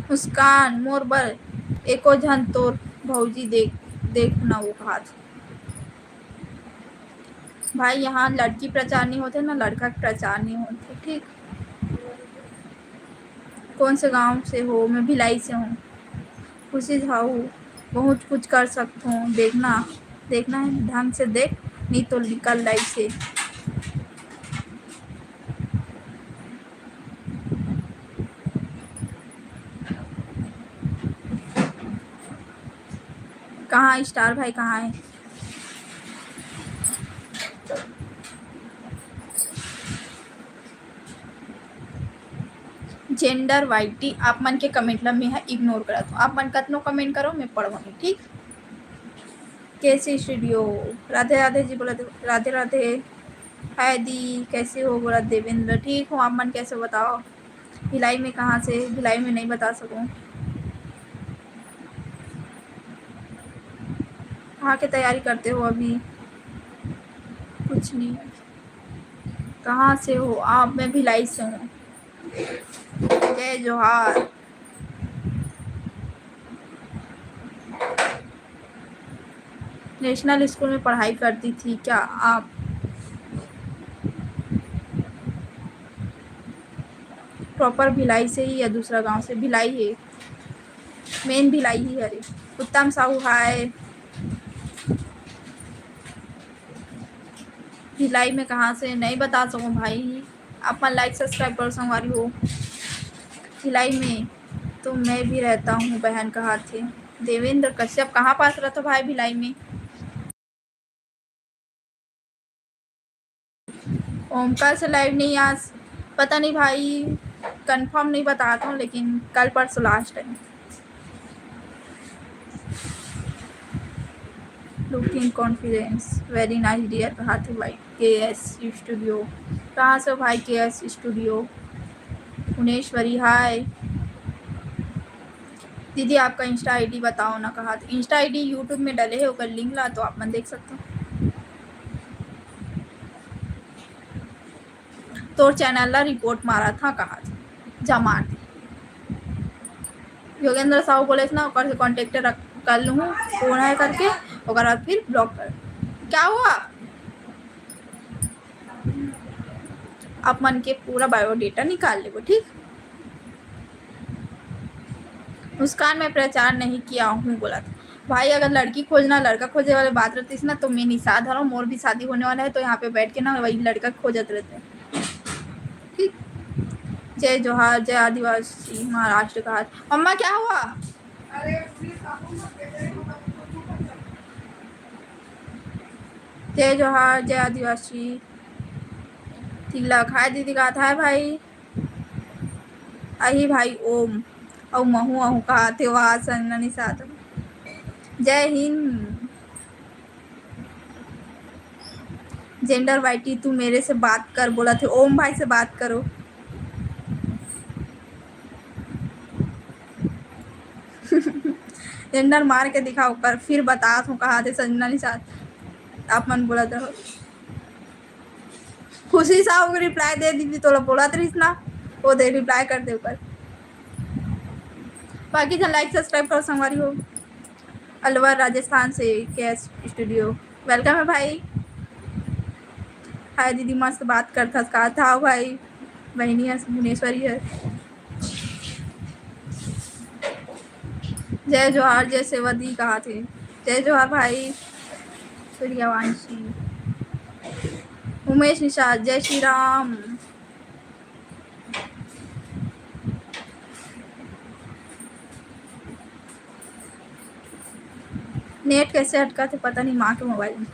मुस्कान, मोर बर एको झन तोर भौजी देख, देख ना वो कहाथे। भाई, यहाँ लड़की प्रचार नहीं होथे ना, लड़का के प्रचार नहीं होथे, ठीक? कौन से गांव से हो? मैं भिलाई से हूँ। खुशी साहू, बहुत कुछ कर सकथों, देखना, देखना है, ढंग से देख, नहीं तो निकल लाइव से। कहाँ स्टार भाई, कहाँ है? जेंडर वाइटी, आप मन के कमेंट ला मैं ह इग्नोर करत हूँ। आप मन कतनो कमेंट करो, मैं पढ़वाहूँ, ठीक? केसी स्टूडियो, राधे राधे जी बोलत, राधे राधे। हाय दी, कैसे हो? बोलत देवेंद्र, ठीक हूँ, आप मन कैसे बताओ? भिलाई में कहाँ से? भिलाई में नहीं बता सकूँ। कहाँ के तैयारी करते हो अभी? कुछ नहीं। कहाँ से हो आप? मैं भिलाई से हूँ। जय जोहार। नेशनल स्कूल में पढ़ाई करती थी क्या आप? प्रॉपर भिलाई से ही या दूसरा गांव से? भिलाई है, मेन भिलाई ही हरे। उत्तम साहू, हाय। भिलाई में कहाँ से? नहीं बता सकूँ भाई। आप मन लाइक सब्सक्राइब करो संगवारी हो। भिलाई में तो मैं भी रहता हूँ बहन कहाथे। देवेंद्र कश्यप, कहाँ पास रहता भाई भिलाई में? ओम, कल से लाइव नहीं आज, पता नहीं भाई, कंफर्म नहीं बता रहा हूँ, लेकिन कल परसों लास्ट है। Looking confidence, very nice dear, कहा थे भाई। के एस स्टूडियो, कहाँ से हो भाई? के एस स्टूडियो, भुवनेश्वरी, हाय। दीदी, आपका इंस्टा आईडी बताओ ना, कहा थे। इंस्टा आईडी यूट्यूब में डले है, ओकर लिंक ला तो आप मन देख सकते हो। तोर चैनल ला रिपोर्ट मारा था, कहा थे, जमा थे। योगेंद्र साहू बोले ना, ओकर से कॉन्टेक्ट रख, कर लूँ, फोन है करके, ओकर बाद फिर ब्लॉक कर। क्या हुआ? आप मन के पूरा बायोडाटा निकाल लेबो, ठीक? मुस्कान, मैं प्रचार नहीं किया हूँ बोला था। भाई, अगर लड़की खोजना, लड़का खोजे वाले बात रहतीस ना, तो मैं निषाद हूँ, मोर भी शादी होने वाला है, तो यहाँ पे बैठ के ना वही लड़का खोजत रहते हैं, ठीक? जय जोहार, जय आदिवासी महाराष्ट्र कहा। मम्मा, क्या हुआ? जय जोहार, जय आदिवासी। तिलक, हाय दीदी, कहा था भाई। अही भाई ओम, अउ महू अहू कहा थे, वाह, संजना निषाद। जय हिंद। जेंडर वाईटी, तू मेरे से बात कर, बोला थे, ओम भाई से बात करो। जेंडर मार के दिखाओ कर, फिर बतात हूँ, कहा थे संजना निषाद, आप मन बोला था। खुशी साहू के रिप्लाई दे दीदी, तोला बोलत रहिस ना, वो दे, रिप्लाई कर दे ओकर। बाकी झन लाइक सब्सक्राइब करो संगवारी हो। अलवर राजस्थान से के एस स्टूडियो, वेलकम है भाई। हाय दीदी, मस्त बात करथस का था भाई, बहिनी है भुवनेश्वरी है। जय जोहार, जय सेवा दी कहा थे। जय जोहार भाई। सूर्यवंशी, उमेश निषाद, जय श्री राम। नेट कैसे अटका थे पता नहीं माँ के मोबाइल में।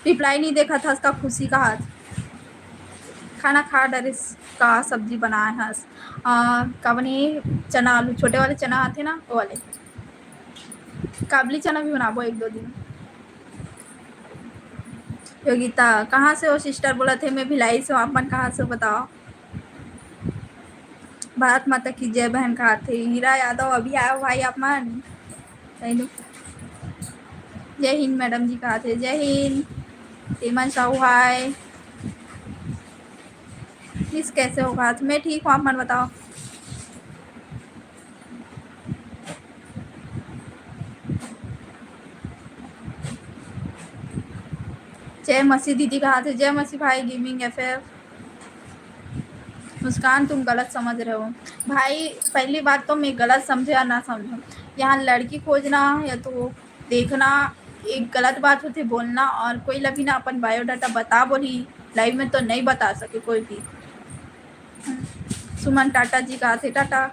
रिप्लाई नहीं देखा था उसका, खुशी का हाथ। खाना खा डरिस, का सब्जी बनाए हस? आ, का बने, चना आलू, छोटे वाले चना आते ना, वो वाले। काबली चना भी बनाबो एक दो दिन। योगिता, कहाँ से हो सिस्टर? बोला थे मैं भिलाई से हूँ, आप मन कहाँ से हो बताओ? भारत माता की जय बहन कहा थे। हीरा यादव अभी आयो भाई आप मन। जय हिंद मैडम जी कहा थे। जय हिंद। तेमन साहू हाय। मिस कैसे हो कहा थे? मैं ठीक हूँ, आप मन बताओ। जय मसीह दीदी कहा थे। जय मसीह भाई गेमिंग एफ एफ। मुस्कान, तुम गलत समझ रहे हो। भाई, पहली बात तो मैं गलत समझे या ना समझूं, यहाँ लड़की खोजना या तो देखना एक गलत बात होथे बोलना, और कोई ला भी ना अपन बायोडाटा बता बोली लाइव में तो नहीं बता सके कोई भी। सुमन टाटा जी कहा थे टाटा।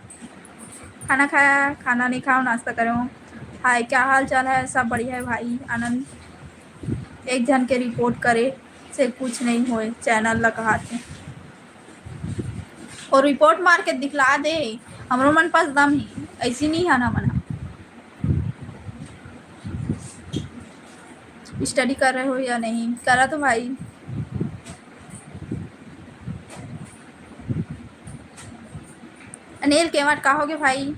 खाना खाया? खाना नहीं खाओ, नाश्ता करो। हाय, क्या हाल चाल है? सब बढ़िया है भाई। आनंद, एक झन के रिपोर्ट करे से कुछ नहीं होए, चैनल ला कहा थे। और रिपोर्ट मार के दिखला दे, हमरो मन पास दम ही, ऐसी नहीं है ना मना। स्टडी कर रहे हो या नहीं? करा तो भाई। अनिल केवट, का होगे भाई?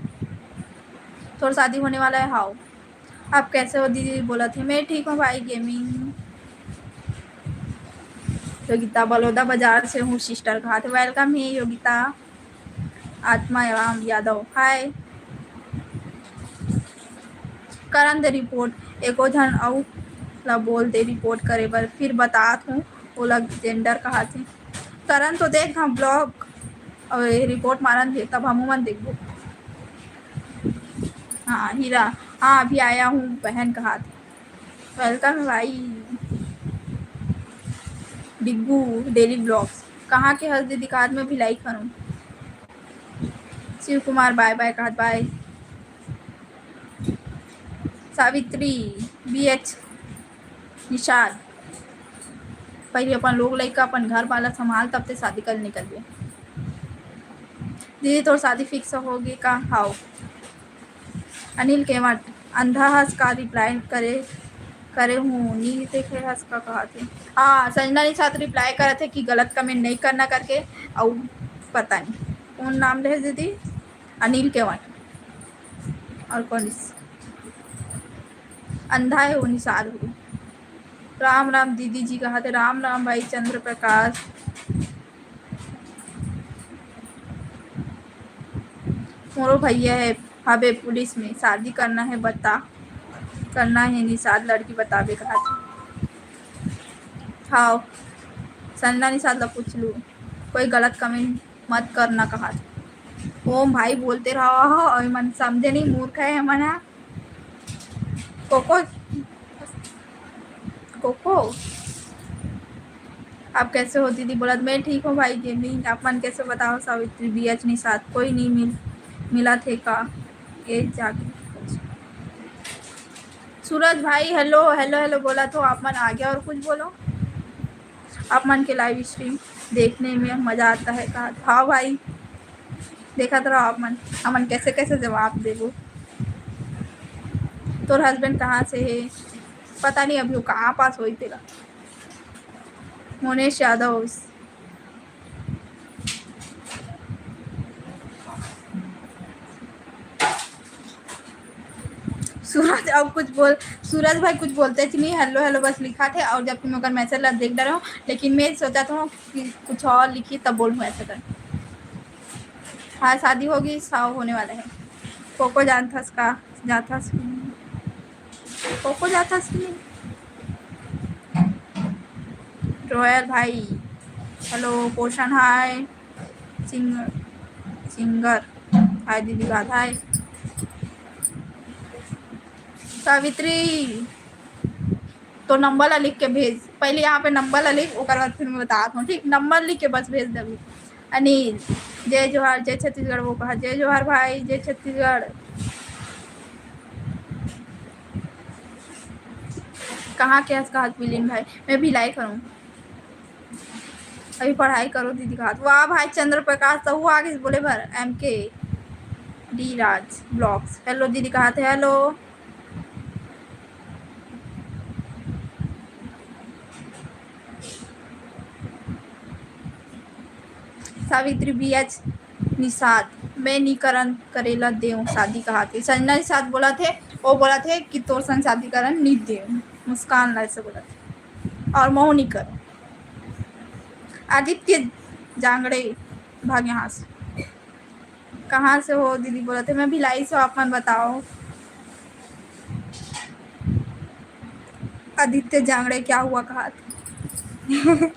तोर शादी होने वाला है? हाओ। आप कैसे हो दीदी? बोला थे मैं ठीक हूँ भाई। गेमिंग, योगिता बलौदा बाजार से हूँ सिस्टर, कहा थे। वेलकम है योगिता। आत्मा राम यादव, हाय। करन दे रिपोर्ट, एको झन अउ ला बोल दे रिपोर्ट करे बर, फिर बतात हूँ ओला जेंडर कहा थे। करन तो देख, हम ब्लॉग अउ रिपोर्ट मारन दे, तब हमू मन देखबो। हाँ हीरा, हाँ अभी आया हूँ बहन कहा थे। वेलकम है भाई। डिग्गू डेली ब्लॉग्स, कहाँ के हस दीदी? काद में भी लाइक करूँ। शिव कुमार बाय बाय कहा, बाय। सावित्री बी एच निषाद, पहले अपन लोग लइका, अपन घर वाला संभाल, तब ते शादी कर निकल गए। दीदी, तोर शादी फिक्स होगे का? हाओ। अनिल केवट, अंधा हस का रिप्लाई करे, करे हूँ, नी देखे हस का कहा थे। हाँ, संजना निषाद रिप्लाई करत हे कि गलत कमेंट नहीं करना करके, अउ पता नहीं कौन नाम ले दीदी, अनिल केवट। और कौन इस-, अंधा है वो निषाद हो। राम राम दीदी जी कहा थे, राम राम भाई चंद्र प्रकाश। मोरो भैया है, हबे पुलिस में, शादी करना है बता, करना है निषाद, लड़की बताबे कहा थे। हाँ, संजना निषाद ला पूछ लू, कोई गलत कमेंट मत करना कहा थे। ओम भाई बोलते रहो, अउ मन समझे नहीं, मूर्ख है मन हा। कोको, कोको, आप कैसे हो दीदी? बोलत, मैं ठीक हूँ भाई गेमिंग, आप मन कैसे बताओ? सावित्री बी एच निषाद, कोई नहीं मिल, मिला थे का? ये जाके सूरज भाई, हेलो, हेलो, हेलो बोलत हो आप मन, आगे और कुछ बोलो। आप मन के लाइव स्ट्रीम देखने में मजा आता है का? हाँ भाई, देखत रहो आप मन, हमन कैसे कैसे जवाब देबो। तोर हस्बैंड कहाँ से है? पता नहीं, अभी वो कहाँ पास होई तेला। मोनेश यादव। सूरज, अब कुछ बोल, सूरज भाई कुछ बोलते च नहीं, हेलो हेलो बस लिखा थे, और जब तुम ओकर मैसेज ला देख डरे हो, लेकिन मैं सोचा था कि कुछ और लिखी तब बोलूँ ऐसा कर। हाँ, शादी होगी, साव होने वाला है। कोको जानथस का, जाथस कि नहीं? कोको जाथस कि नहीं? रोयल भाई, हेलो, पोषण हाय, सिंगर, सिंगर, हाय दीदी बात हाय। सावित्री, तो नंबर ला लिख के भेज, पहले यहाँ पे नंबर ला लिख, ओकर बाद फिर मैं बतात हूँ, ठीक? नंबर लिख के बस भेज देबू। अनिल, जय जोहार, जय छत्तीसगढ़, वो कहा, जय जोहार भाई, जय छत्तीसगढ़। कहाँ के हस, कहा मिलिन भाई? मैं भिलाई करूँ। अभी पढ़ाई करो दीदी कहा। वाह भाई चंद्र प्रकाश, तो वो आगे बोले भर एम के डी राज ब्लॉग्स। हेलो दीदी कहा थे, हेलो। सावित्री बी एच निषाद, मैं नी करन करेला देव शादी कहा थे। संजना निषाद बोला थे, वो बोला थे कि तोर संग शादी करन नी देव। मुस्कान ला ऐसे बोला थे। और महू नी कर। आदित्य जांगड़े भाग यहाँ से। कहाँ से हो दीदी? बोला थे, मैं भिलाई से हूँ, आप मन बताओ। आदित्य जांगड़े क्या हुआ कहा थे?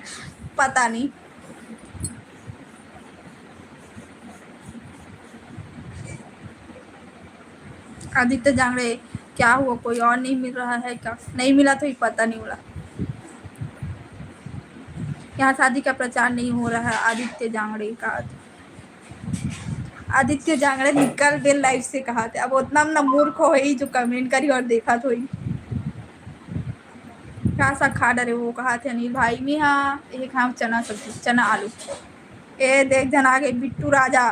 पता नहीं। आदित्य जांगड़े क्या हुआ, कोई और नहीं मिल रहा है क्या? नहीं मिला तो ही पता नहीं बोला। यहाँ शादी का प्रचार नहीं हो रहा है आदित्य जांगड़े का। आदित्य जांगड़े निकल दे लाइव से कहा थे। अब उतना ना मूर्ख हो ही जो कमेंट करी और देखा तो ही। का साग खा डरे वो कहा थे अनिल भाई? मैं हाँ, ये खाम चना सब्जी, चना आलू। ए देख जन आ गए बिट्टू राजा,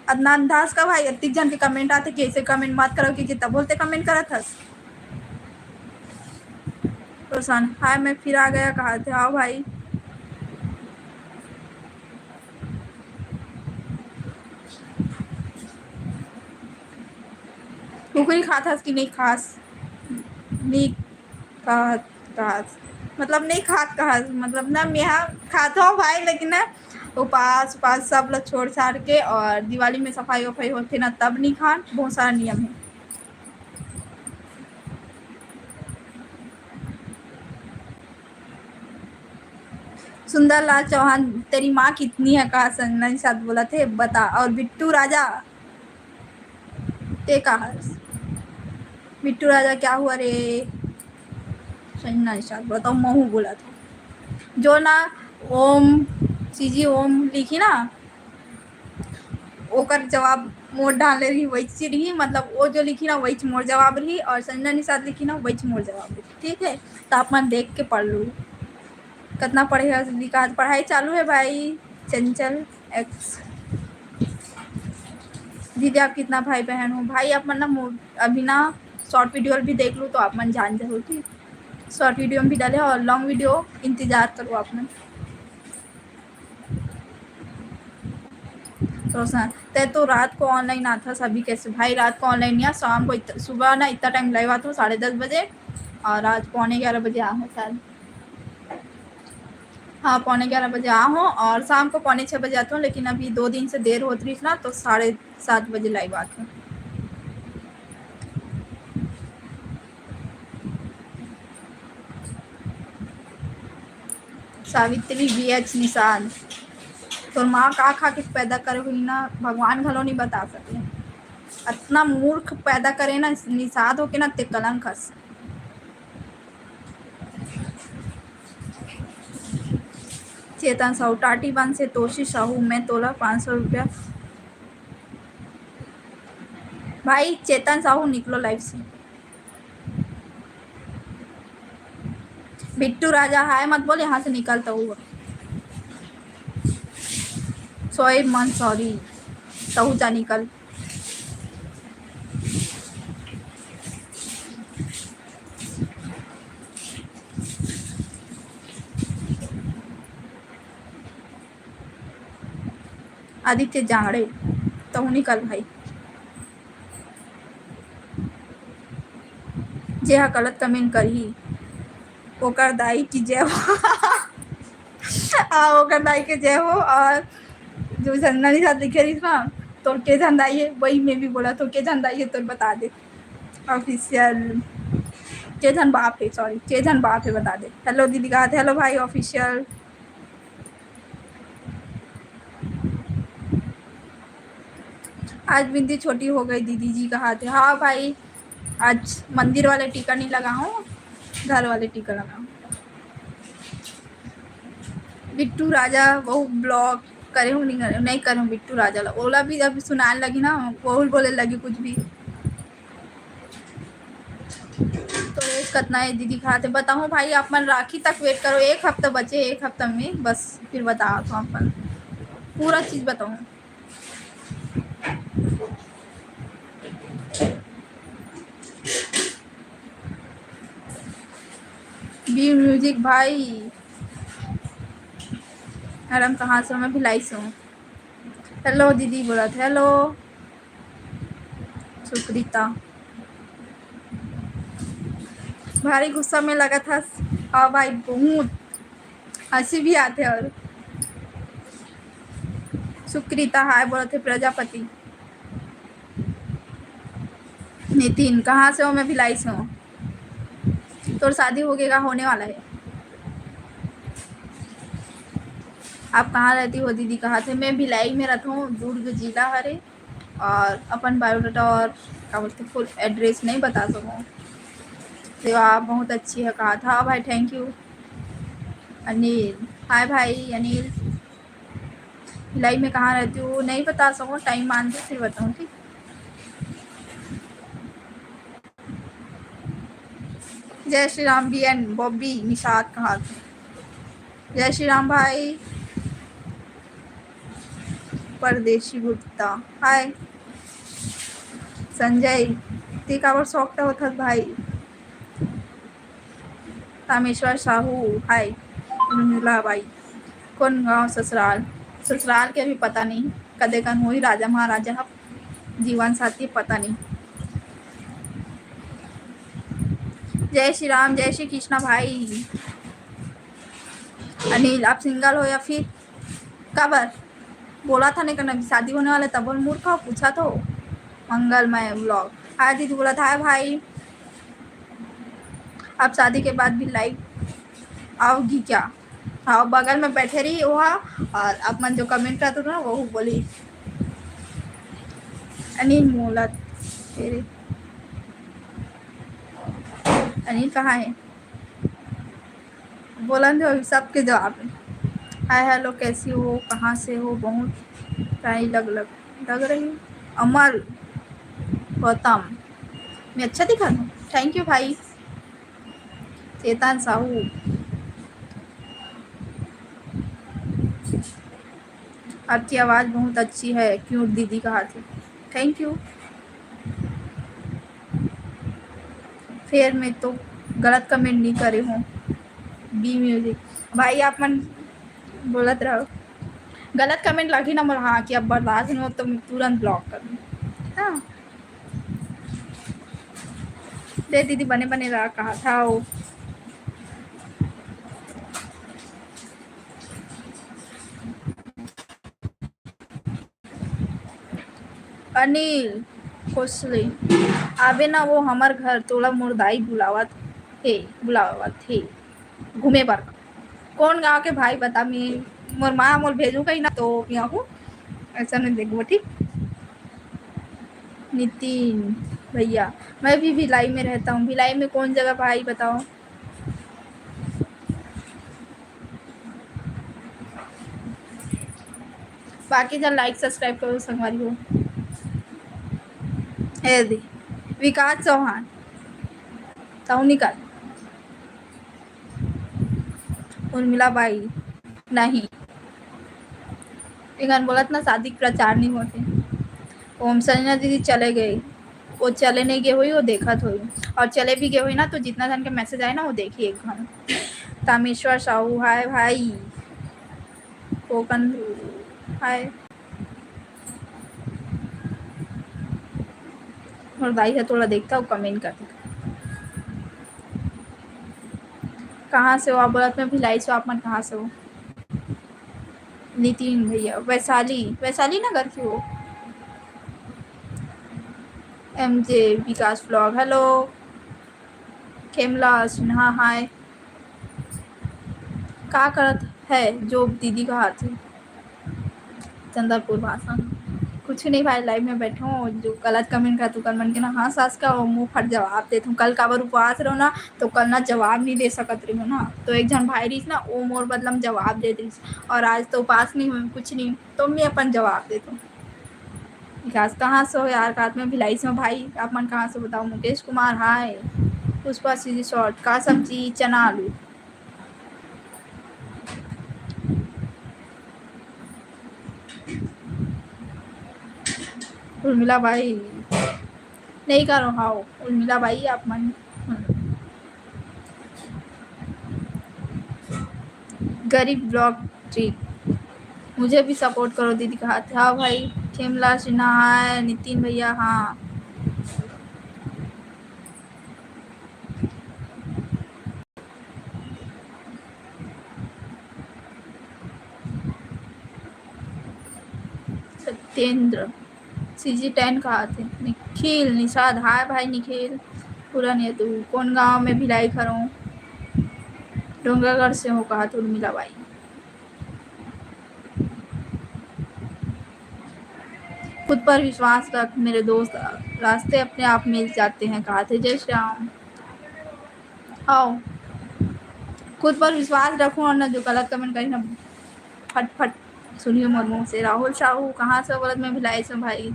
अदनान दास का भाई। अतिक जन के कमेंट आते, कैसे कमेंट मत करो क्योंकि तब बोलते कमेंट करत हस। रोशन, हाय मैं फिर आ गया कहा थे, आओ भाई। कुकरी खात हस कि नहीं खास? नहीं खात, खात। मतलब नहीं खात, खात। मतलब ना, मैं हाँ खात हूँ भाई, लेकिन ना उपास, उपास सब लोग छोड़ छाड़ के और दिवाली में सफाई वफाई होते ना, तब नहीं खान। बहुत सारा नियम है। सुंदर लाल चौहान, तेरी माँ कितनी है? का संजना निषाद बोला थे, बता। और बिट्टू राजा, ते का हस? बिट्टू राजा क्या हुआ रे? संजना निषाद बोला था, महू बोला था। जो ना ओम, सीजी ओम लिखी ना, ओकर जवाब मोर डाले रही, वही रही, मतलब वो जो लिखी ना वही मोर जवाब रही, और संजना निषाद लिखी ना वही मोर जवाब रही, ठीक है? तो आप मन देख के पढ़ लू। कितना पढ़े है विकास? पढ़ाई चालू है भाई। चंचल एक्स, दीदी आप कितना भाई बहन हो? भाई आप मन ना मो-, अभी ना शॉर्ट वीडियो भी देख लू तो आप मन जान जाहू, ठीक। शॉर्ट वीडियो में भी डाले और लॉन्ग वीडियो इंतजार करो आप मन। तो सा-, तै तो रात को ऑनलाइन आता सभी कैसे भाई, रात को ऑनलाइन नहीं आ, शाम को इत-, सुबह ना इतना टाइम लाइव आता हूँ, साढ़े दस बजे, और आज पौने ग्यारह बजे आ हूँ शायद। हाँ, पौने ग्यारह बजे आ हूँ और शाम को पौने छः बजे आता हूँ, लेकिन अभी दो दिन से देर होत रही ना, तो साढ़े सात बजे लाइव आती हूँ। सावित्री बी एच निषाद, तोर माँ का खा के पैदा करे हुई ना, भगवान घलो नहीं बता सके। इतना मूर्ख पैदा करे ना, निषाद होके ना, ते कलंक हस। चेतन साहू, टाटी बन से तोशी साहू, मैं तोला पाँच सौ रुपया। भाई चेतन साहू निकलो लाइव से। बिट्टू राजा हाय मत बोल, यहाँ से निकल तहू। सोए मन सॉरी, तहू जा निकल। आदित्य जांगड़े, तहू निकल भाई। जे हा गलत कमेंट करही, ओकर दाई की जय हो। आ, ओकर दाई के जय हो। और जो झंडा निशान लिखे रही ना, तो के झंडा ये, वही मैं भी बोला, तो के झंडा ये तो बता दे। ऑफिशियल के झन बाप है, सॉरी, के झन बाप है, बता दे। हेलो दीदी कहा थे, हेलो भाई ऑफिशियल। आज बिंदी छोटी हो गई दीदी जी कहा थे। हाँ भाई, आज मंदिर वाले टीका नहीं लगा हूँ, घर वाले टीका लगा हूँ। बिट्टू राजा वो ब्लॉग करे हूँ, नहीं करे, नहीं करे हूँ बिट्टू राजा ला। ओला भी अभी सुनाने लगी ना, वो बोले लगी कुछ भी। तो एज कतना है दीदी कहा थे, बताऊँ भाई, आप मन राखी तक वेट करो, एक हफ्ता बचे, एक हफ्ता में बस फिर बताओ तो आप मन पूरा चीज बताऊँ। बी म्यूजिक भाई, मैडम कहाँ से हो? मैं भिलाई से हूँ। हेलो दीदी बोला था, हेलो सुकृता। भारी गुस्सा में लगा था। हाँ भाई, बहुत हंसी भी आते। और सुकृता हाय बोला थे, प्रजापति। नितिन कहाँ से हो? मैं भिलाई से हूँ। तोर शादी हो गया, होने वाला है। आप कहाँ रहती हो दीदी? कहा थे, मैं भिलाई में रहता हूँ, दुर्ग जिला हरे। और अपन बायोडाटा और का बोलते, फुल एड्रेस नहीं बता सकूँ। सेवा बहुत अच्छी है कहा था भाई, थैंक यू। अनिल, हाय भाई अनिल। भिलाई में कहाँ रहती हो? नहीं बता सकूँ, टाइम मान दो फिर बताऊँ, ठीक। जय श्री राम बी एन बॉबी निषाद कहा थे। जय श्री राम भाई। परदेशी गुप्ता हाय। संजय, ते काबर शौक होत हस भाई? रामेश्वर साहू हाय। रुमिला बाई, कौन गांव ससुराल? ससुराल के भी पता नहीं, कदे कन होई राजा महाराजा ह जीवन साथी पता नहीं। जय श्री राम, जय श्री कृष्णा भाई। अनिल, आप सिंगल हो या फिर काबर? बोला था नहीं करना, अभी शादी होने वाला है, तब बोल मूर्ख हो, पूछा तो। मंगलमय व्लॉग, हाय दीदी बोला था, हाय भाई, आप शादी के बाद भी लाइव आओगी क्या? हाँ, बगल में बैठे रही वहाँ, और आप मन जो कमेंट रहता ना, वो बोली। अनिल मोला तेरे, अनिल कहाँ है? बोलन दे, अभी सबके जवाब है। हाय, हेलो, कैसी हो, कहाँ से हो? बहुत प्यारी लग, लग, लग रही हो। अमर गौतम, मैं अच्छा दिखा दूँ? थैंक यू भाई। चेतन साहू, आपकी आवाज़ बहुत अच्छी है, क्यूट दीदी कहा थे। Thank you. फेर मैं तो गलत comment नहीं करे हूँ। B music भाई, आप मन बोलत रहो, गलत comment लगी ना मोर, हाँ, कि अब बर्दाश्त नहीं हो तो मैं तुरंत block कर दूँ। हाँ, दे दीदी, बने बने रहा, कहा था वो। अनिल कोसले, आबे ना वो हमर घर, तोला मोर दाई बुलावत हे, बुलावत हे घूमे बर। कौन गांव के भाई बता, मैं, मोर माँ मोर भेजू कहीं ना तो मैं आहूँ, ऐसा नहीं देखो, ठीक। नितिन भैया, मैं भी भिलाई में रहता हूँ। भिलाई में कौन जगह भाई बताओ? बाकी जन like subscribe करो संगवारी हो। ए दे, विकास चौहान, ताऊ निकाल। उर्मिला बाई, नहीं। एखन बोलत ना शादी के प्रचार नहीं होते। ओम संजना दीदी चले गई, वो चले नहीं गए हुई, वो देखत हुई। और चले भी गए हुई ना, तो जितना जन के message आए ना, वो देखी एक घन। तामेश्वर साहू, हाय भाई। कोकन, हाय। मोर दाई ह तोला देखता, वो comment करता। कहाँ से हो आप? बोलत मैं भिलाई से, आप मन कहाँ से हो? नितिन भैया, वैशाली, वैशाली नगर के हो? एम जे विकास vlog, hello। खेमला सिन्हा, हाय। का करत है जो दीदी कहा थी? चंदरपुर भाषा। कुछ नहीं भाई, live में बैठे हूँ, जो गलत comment करत ओकर मन के ना, हाँ, सास का वो मुंह फट जवाब देत हूँ। कल काबर उपवास रहो ना, तो कल ना जवाब नहीं दे सकत रही हूँ ना, तो एक झन भाई रहीस ना, वो मोर बदला में जवाब दे दिस, और आज तो उपास नहीं हुई, कुछ नहीं, तो मैं अपन जवाब देत हूँ। विकास, कहाँ से हो यार? का मैं भिलाई से हूँ भाई, आप मन कहाँ से बताओ? मुकेश कुमार, हाय। पुष्पा सीजी short, का सब्जी? चना आलू। उर्मिला बाई, नहीं करो, हाओ, उर्मिला बाई, आप मन। गरीब vlog जी, मुझे भी support करो दीदी, कहा था। हाँ भाई, खेमला सिन्हा है, नितिन भैया, हाँ। सत्येंद्र, सीजी टेन कहा थे। निखिल निषाद, हाय भाई निखिल। पूरा नहीं तू कौन गांव में भिलाई खरो? डोंगरगढ़ से हो कहा थे उर्मिला बाई। खुद पर विश्वास रख मेरे दोस्त, रास्ते अपने आप मिल जाते हैं कहा थे। जय श्री राम। आओ, खुद पर विश्वास रखो और ना जो गलत comment करी ना, फट फट सुनियो मोर मुंह से। राहुल साहू, कहाँ से? बोलत मैं भिलाई से भाई।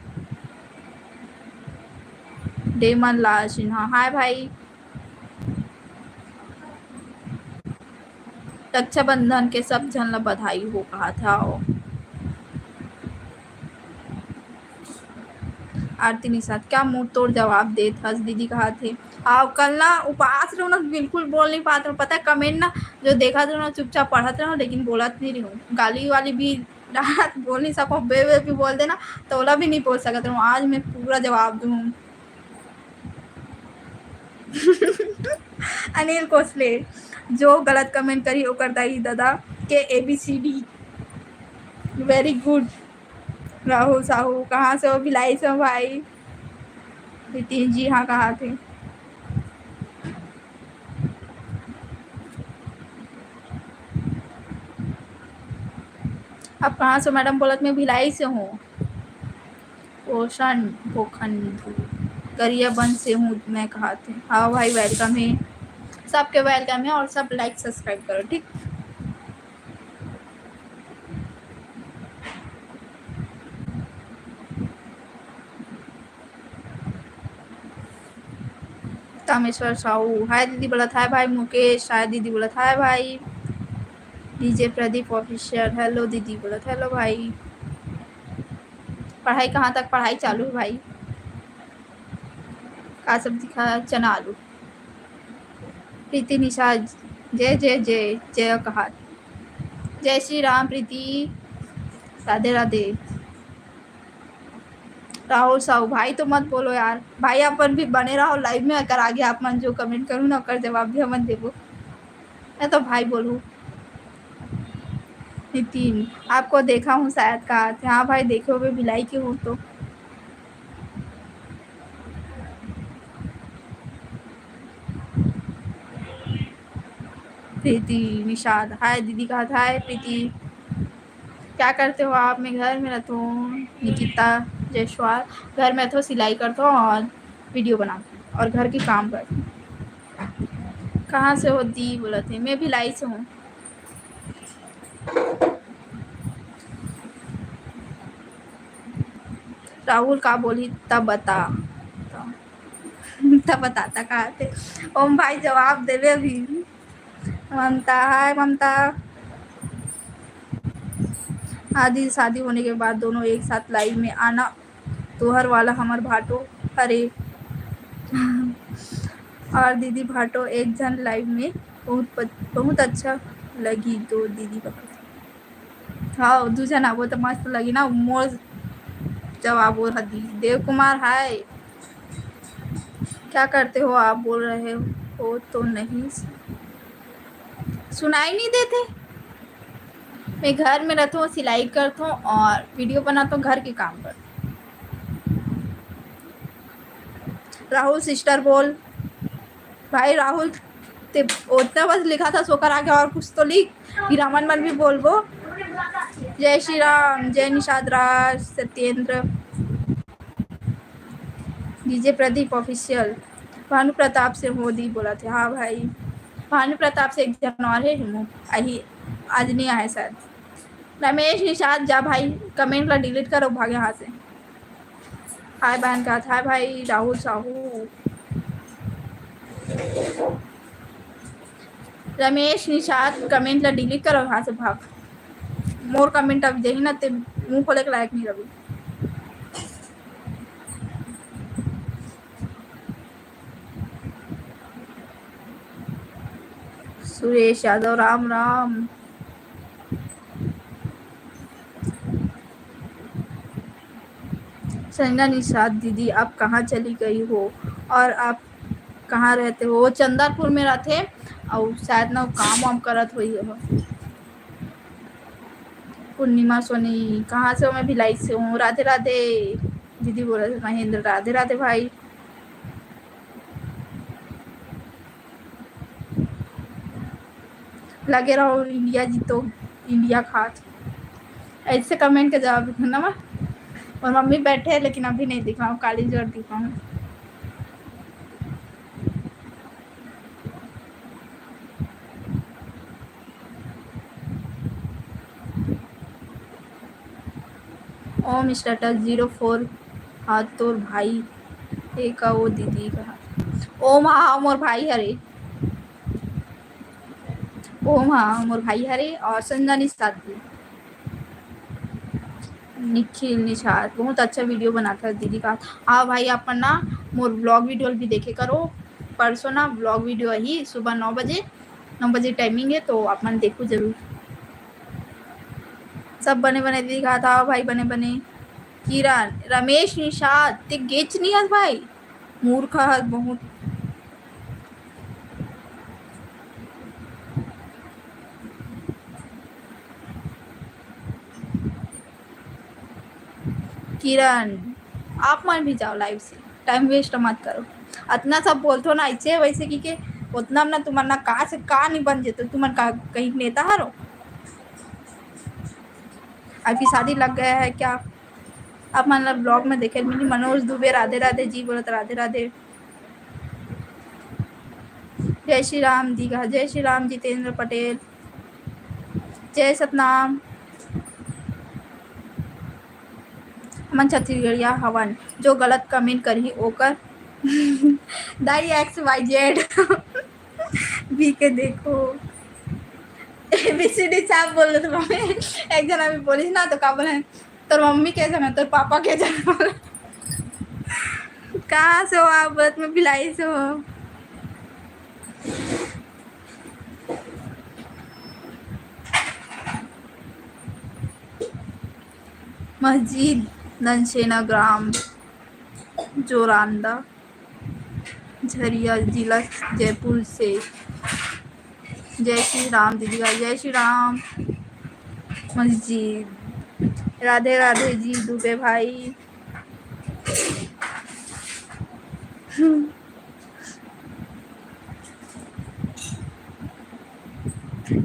डेमन लाल सिन्हा, हाय भाई। रक्षाबंधन के सब झन ला बधाई हो कहा था। आरती निषाद, क्या मुंह तोड़ जवाब देत हस दीदी कहा थे। आओ, कल ना उपास रहो ना, बिल्कुल बोल नहीं पात रहो। पता है, comment ना जो देखत रहो ना, चुपचाप पढ़त रहो, लेकिन बोलत नहीं रहो। गाली वाली भी रात बोल नहीं सको, बे बे भी बोल देना, तो ओला भी नहीं बोल सकत रहो। आज मैं पूरा जवाब दूँ। अनिल कोसले, जो गलत comment करी ओकर दाई ददा के A B C D। Very good। Rahul Sahu, कहाँ से हो? भिलाई से हो भाई। नितिन जी, हाँ, कहा थे। आप कहाँ से हो मैडम? बोलत मैं भिलाई से हूँ। पोषण पोखंड गरियाबंद से हूँ मैं, कहा थे। हाँ भाई, welcome है, सबके welcome है, और सब like subscribe करो, ठीक। तामेश्वर साहू, हाय दीदी बोलत, हाय भाई मुकेश, हाय दीदी बोलत, हाय भाई। डीजे प्रदीप ऑफिशियल, हेलो दीदी बोलत, हेलो भाई। पढ़ाई कहाँ तक पढ़ाई चालू है भाई? का सब्जी खा? चना आलू। प्रीति निशा, जय जय जय जय कहा। जय श्री राम प्रीति, राधे राधे। राहुल साहू, भाई तो मत बोलो यार, भाई अपन भी बने रहो लाइव में, अगर आगे आप मन जो कमेंट करूँ ना, ओकर जवाब भी हमन देबो। मैं तो भाई बोलूँ। नितिन, आपको देखा हूँ शायद, कहा थे। हाँ भाई, देखे हुए भिलाई के हूँ तो। प्रीति निषाद, हाय दीदी, कहा था, हाय प्रीति। क्या करते हो आप? मैं घर में रहता हूँ। निकिता जायसवाल, घर में तो सिलाई करता हूँ और वीडियो बनाता हूँ और घर के काम करता हूँ। कहाँ से हो दी? बोला थे, मैं भिलाई से हूँ। राहुल का बोली तब बता, तब बताता कहा थे। ओम भाई जवाब देवे अभी। ममता, हाय ममता। आदि शादी होने के बाद दोनों एक साथ लाइव में आना, तोहर वाला हमर भाटो हरे। और दीदी भाटो एक झन लाइव में बहुत पत-, बहुत अच्छा लगी दो दीदी भाटो। हाँ, दू झन आबो तो मस्त लगी ना। मोर जवाब वो हदी। देव कुमार, हाय। क्या करते हो आप? बोल रहे हो तो नहीं सुनाई नहीं देते। मैं घर में रहता हूँ, सिलाई करता हूँ और वीडियो बनाता हूँ, घर के काम करता हूँ। राहुल सिस्टर बोल। भाई राहुल, ते उतना बस लिखा था, सोकर आगे और कुछ तो लिख, फिर हमन मन भी बोलबो। जय श्री राम, जय निषाद राज, सत्येंद्र, डीजे प्रदीप ऑफिशियल, भानु प्रताप से मोदी बोला थे। हाँ भाई, भानु प्रताप से एक जन और है, अही आज नहीं आए शायद। रमेश निषाद, जा भाई, कमेंट ला डिलीट करो, भाग यहाँ से। हाय बहन का, हाय भाई राहुल साहू। रमेश निषाद, कमेंट ला डिलीट करो, यहाँ से भाग। मोर कमेंट अब जही ना ते मुंह खोले के लायक नहीं रही। सुरेश यादव, राम राम। संजना निषाद दीदी, आप कहाँ चली गई हो और आप कहाँ रहते हो? वो चंदरपुर में रहते और शायद ना काम वाम करत हुई हो। पूर्णिमा सोनी, कहाँ से हो? मैं भिलाई से हूँ। राधे राधे दीदी, बोला महेंद्र। राधे राधे भाई। लगे रहो इंडिया जीतो, इंडिया खात। ऐसे कमेंट के जवाब देना। और मम्मी बैठे हैं, लेकिन अभी नहीं दिख रहा हूँ, काली जोर दिख रहा हूँ। ओम स्टेटस जीरो फोर, हाँ तोर भाई हे का वो दीदी का? ओम हाँ, हाँ, मोर भाई हरे। ओम हाँ, मोर भाई हरे और संजना निषाद भी। निखिल निषाद बहुत अच्छा वीडियो बनाता है दीदी का। हाँ भाई, अपन ना मोर व्लॉग वीडियो भी देखे करो। परसों ना व्लॉग वीडियो ही सुबह नौ बजे, नौ बजे टाइमिंग है, तो अपन देखो जरूर। सब बने बने दीदी का था भाई, बने बने। किरण, रमेश निषाद, ते गेच नहीं हस भाई, मूर्ख हस बहुत। किरण, आप मन भी जाओ लाइव से, टाइम वेस्ट मत करो। अतना सब बोलथो ना ऐसे वैसे की के, उतना में ना तुमन ना कहाँ से का नहीं बन जेतो, तुमन का कहीं नेता हरो? आपकी शादी लग गया है क्या? आप मन ला ब्लॉग में देखे मिली। मनोज दुबे, राधे राधे जी बोलत, राधे राधे। जय श्री राम दीघा, जय श्री राम जितेंद्र पटेल, जय सतनाम। हमन छत्तीसगढ़िया हवन, जो गलत कमेंट करही ओकर दाई एक्स वाई जेड। भी के देखो, एबीसीडी साफ बोल रहे थे मम्मी। एक जना भी बोलिस ना तो का बोले, तोर मम्मी के जना, तोर पापा के जना। कहाँ से हो आप? बोलत मैं भिलाई से हो। मस्जिद, ननसेना ग्राम, जोरांदा, झरिया, जिला जयपुर से। जय श्री राम दीदी का, जय श्री राम। मस्जिद, राधे राधे जी दुबे भाई।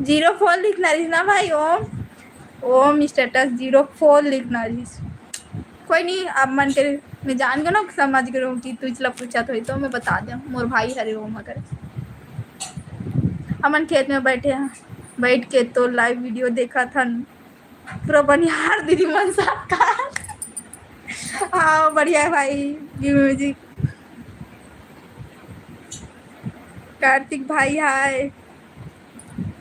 Zero four लिखना रहिस ना भाई, ओम, ओम status zero four लिखना रहिस। कोई नहीं, आप मन के, मैं जान के ना समझ गे रहूँ कि तुझ ला पूछत होही, तो मैं बता दें, मोर भाई हरे ओम हरे। हमन खेत में बैठे हैं, बैठ के तो live video देखत हन, पूरा बनिहार दीदी मन साथ का। हाँ, बढ़िया है भाई, जी म्यूजिक। कार्तिक भाई हाय,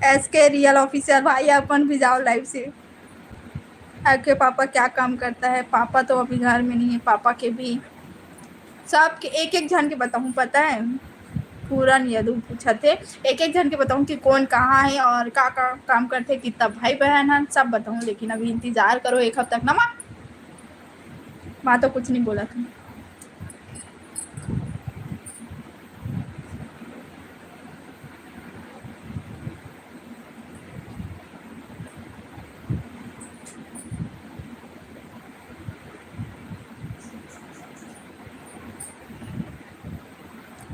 एस के रियल ऑफिशियल भाई, अपन भी जाओ live से। आपके पापा क्या काम करता है? पापा तो अभी घर में नहीं है, पापा के भी सबके एक एक झन के बताऊँ, पता है, पूरा नहीं, अदू पूछत हे, एक एक झन के बताऊँ कि कौन कहाँ है और का का काम करथे, कितना भाई बहन है, सब बताऊँ। लेकिन अभी इंतजार करो एक हफ्ता तक ना माँ, माँ तो कुछ नहीं बोलत हे।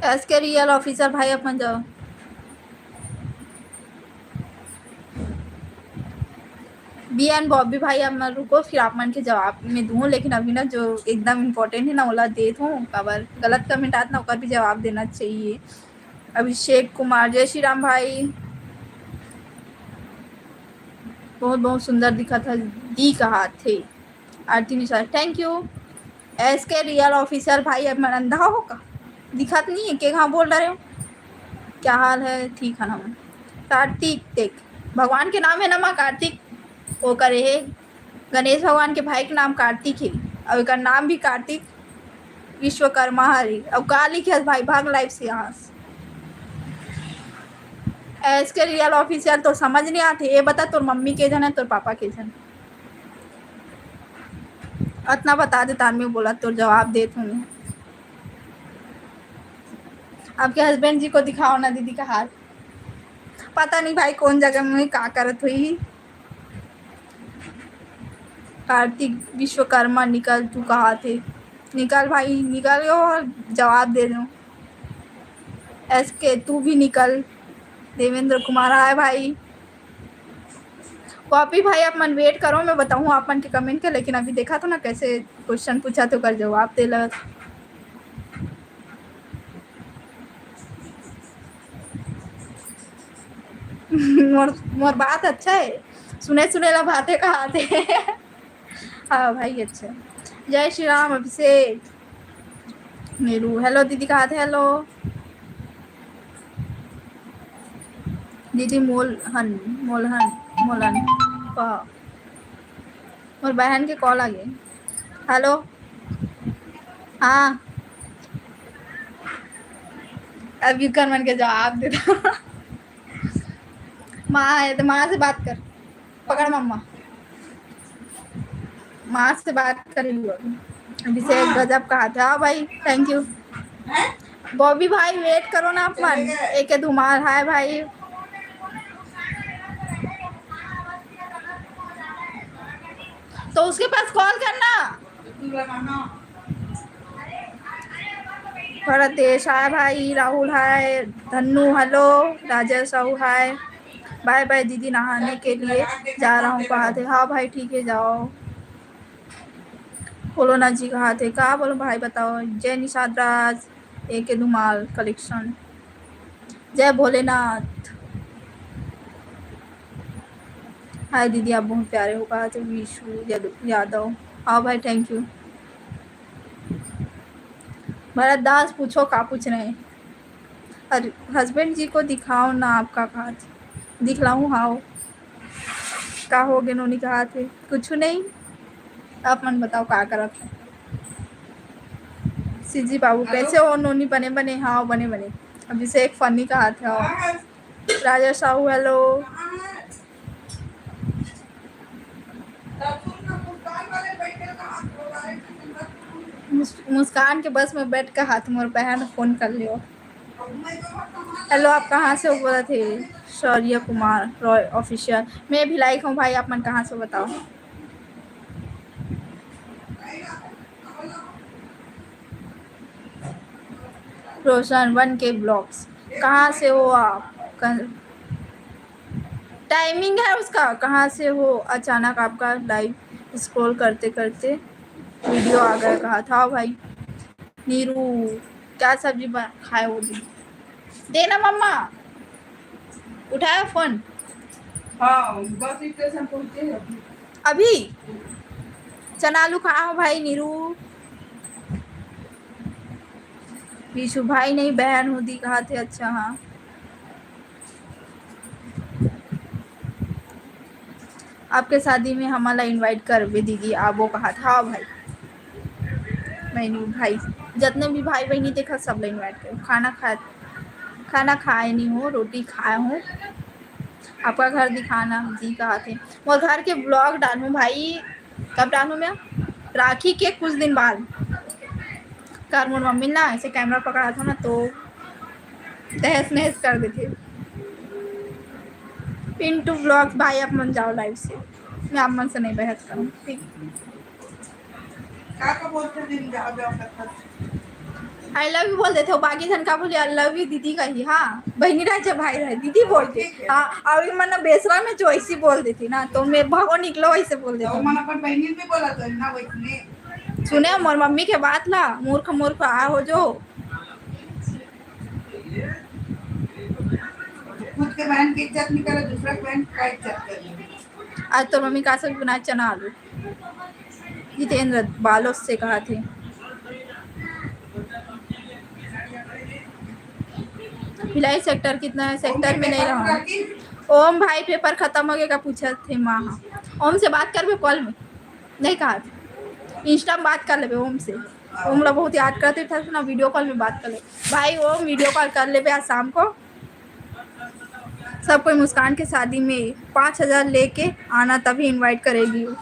एस के रियल ऑफिसर भाई अपन जाओ। बी एन बॉबी भाई, अब मैं रुको, फिर आप मन के जवाब में दूँ, लेकिन अभी ना जो एकदम important है ना, ओला देत हूँ, काबर गलत comment आत ना, ओकर भी जवाब देना चाहिए। अभिषेक कुमार, जय श्री राम भाई, बहुत बहुत सुंदर दिखत हे दी कहाथे। आरती मिश्रा, thank you। एस के रियल ऑफिसर भाई, अब मन अंधा हो का? दिखत नहीं है, के कहाँ बोल रहे हो? क्या हाल है? ठीक है ना मन। कार्तिक, देख, भगवान के नाम है ना माँ कार्तिक, वो करे है, गणेश भगवान के भाई के नाम कार्तिक है, और एकर नाम भी कार्तिक विश्वकर्मा हरे, और का लिखे भाई, भाग live से यहाँ से। एस के रियल ऑफिसर, तो समझ नहीं आते, ये बता तोर मम्मी के झन है, तोर पापा के झन? अतना बता दे, तान में बोला, तोर जवाब देत हूँ मैं। आपके husband जी को दिखाओ ना दीदी का हाथ। पता नहीं भाई, कौन जगह में का करत हुई। कार्तिक विश्वकर्मा, निकल, तू कहाथे? निकल भाई, निकल गयो और जवाब दे दो। एस के, तू भी निकल। देवेंद्र कुमार, हाय भाई। कॉपी भाई, आप मन wait करो, मैं बताऊँ आप मन के comment के, लेकिन अभी देखा तो ना कैसे question पूछा, तो कर जवाब दे लग। मोर, मोर बात अच्छा है, सुने सुने ला भाते कहाथे। हाँ भाई, अच्छा। जय श्री राम अभिषेक नेहरू, hello दीदी कहाथे? Hello दीदी मोलहन, मोलहन, मोलन, वाह। मोर बहन के call आ गई। Hello, हाँ, अब यू कर मन के जवाब दे दो। माँ है तो माँ से बात कर, पकड़ मम्मा, माँ से बात कर लियो। अभिषेक गजब कहाथे, हाँ भाई, thank you। बॉबी भाई, wait करो ना आप मन, एक धुमाल, हाय भाई। तो उसके पास call करना। भरत देश, हाय भाई। राहुल, हाय। धन्नू, hello। राजेश साहू, हाय। Bye bye दीदी, नहाने के लिए जा रहा हूँ कहाथे। हाँ भाई, ठीक है, जाओ। बोलो ना जी कहाथे, का बोलो भाई, बताओ। जय निषाद राज, एक धुमाल collection। जय भोलेनाथ। हाय दीदी, आप बहुत प्यारे हो कहाथे। विशु यादव, यादव। हाँ भाई, thank you। भरत दास, पूछो, का पूछ रहे हैं? अरे, husband जी को दिखाओ ना, आपका कहाथे। दिखलाऊं? हाँ। का हो गे नोनी कहाथे? कुछ नहीं, आप मन बताओ का करत हो? सीजी बाबू, hello। कैसे हो नोनी? बने बने? हाँ, बने बने। अभिषेक funny कहाथे, हाँ। राजा साहू, hello। हाँ। तब तुम तो मुस्कान वाले बैठे मुस्कान के बस में बैठ के हाथ मोर बहन फोन कर लियो। हेलो, आप कहाँ से हो? बोला थे शौर्य कुमार रॉय ऑफिशियल। मैं भिलाई का हूँ भाई, आप मन कहाँ से हो बताओ? रोशन वन के ब्लॉग्स, कहाँ से हो आप? टाइमिंग है उसका, कहाँ से हो? अचानक आपका लाइव स्क्रॉल करते करते वीडियो आ गया, कहा था भाई। नीरू, क्या सब्जी बन-, खाए हो दी? देना मम्मा, उठाया फोन। हाँ, बस स्टेशन पहुँचे हैं अभी। अभी? चना आलू खाए हो भाई नीरू? विशु भाई नहीं, बहन हो दी कहा थे। अच्छा, हाँ। आपके शादी में हमन ला invite करबे दीदी, आबो कहा था। हाँ भाई, बहनी भाई, जतने भी भाई बहनी देखा, सब ला invite कर। खाना खा, खाना खाए नहीं हो, रोटी खाए हो। आपका घर दिखाना जी कहा थे। मोर घर के ब्लॉग डालूँ भाई, कब डालूँ मैं? राखी के कुछ दिन बाद। कर मोर मम्मी ना ऐसे कैमरा पकड़ा था ना, तो तहस नहस कर देते। पिंटू ब्लॉग्स भाई, आप मन जाओ लाइव से, मैं आप मन से नहीं बहस करूँ, ठीक? का का बोलते दिन जाओ जाओ करता। आई लव यू बोल देते हो, बाकी झन का बोले आई लव यू दीदी कही। हाँ, बहनी रहे चाहे भाई रहे, दीदी बोल के। ठीक है। हाँ, और ये मन बेसरा में जो ऐसी बोल देती ना, तो मैं भगो निकलो ऐसे बोल देती तो हूँ। मन अपन बहनी भी बोला तो ना वैसने। सुने मोर मम्मी के बात ला, मूर्ख मूर्ख आ हो जो। खुद के बहन की इज्जत नहीं करे, दूसरा के बहन का इज्जत कर ले। आज तोर मम्मी का सब्जी बनाए? चना आलू। जितेंद्र बालोद से कहा थे। भिलाई सेक्टर कितना है? सेक्टर में नहीं रहा। ओम भाई, पेपर खत्म हो गया का पूछा थे माँ। हाँ, ओम से बात करबे कॉल में, नहीं कहा थे, इंस्टा में बात कर लेबे ओम से। ओम ला बहुत याद करते था ना, वीडियो कॉल में बात कर ले भाई। ओम वीडियो कॉल कर लेबे आज शाम को। सब कोई मुस्कान के शादी में पाँच हजार लेके आना, तभी invite करेगी वो। वो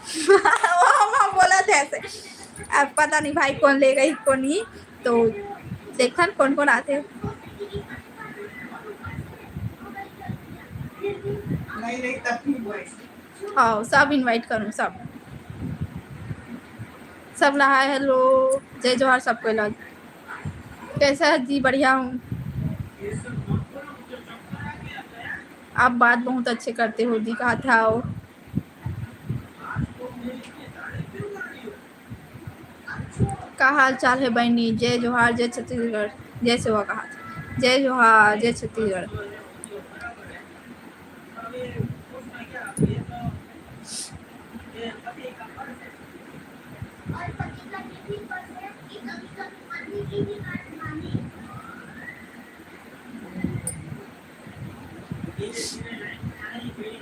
हम बोला था ऐसे। अब पता नहीं भाई कौन लेगा ही कौन नहीं, तो देखथन कौन कौन आते। नहीं, नहीं, तब भी हुआ है। हाँ, सब invite करूँ, सब। सब ला हाय हेलो, जय जोहार, सबको अलग। कैसा है जी? बढ़िया हूँ। आप बात बहुत अच्छे करते हो जी, कहा था आओ। का हाल चाल है बहनी? जय जोहार, जय छत्तीसगढ़, जय सेवा कहा था। जय जोहार, जय छत्तीसगढ़।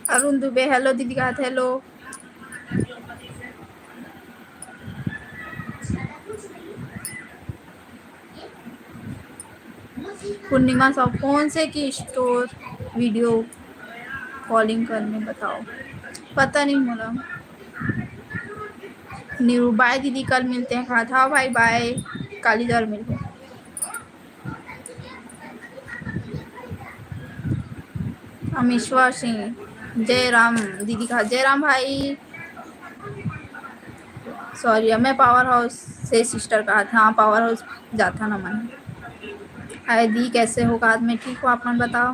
अरुण दुबे, हेलो दीदी, कहा हेलो। पूर्णिमा साहू, फोन से कि स्टोर वीडियो कॉलिंग करने बताओ, पता नहीं मोला। न्यू बाय दीदी, कल मिलते हैं। हाँ था भाई, बाय, काली जरूर मिलते हैं। अमीश्वर सिंह, जय राम दीदी कहा, जय राम भाई। सॉरी, मैं पावर हाउस से सिस्टर कहा था। हाँ, पावर हाउस जाता ना मन। हाय दी, कैसे हो? कहा मैं ठीक हूँ, आप मन बताओ।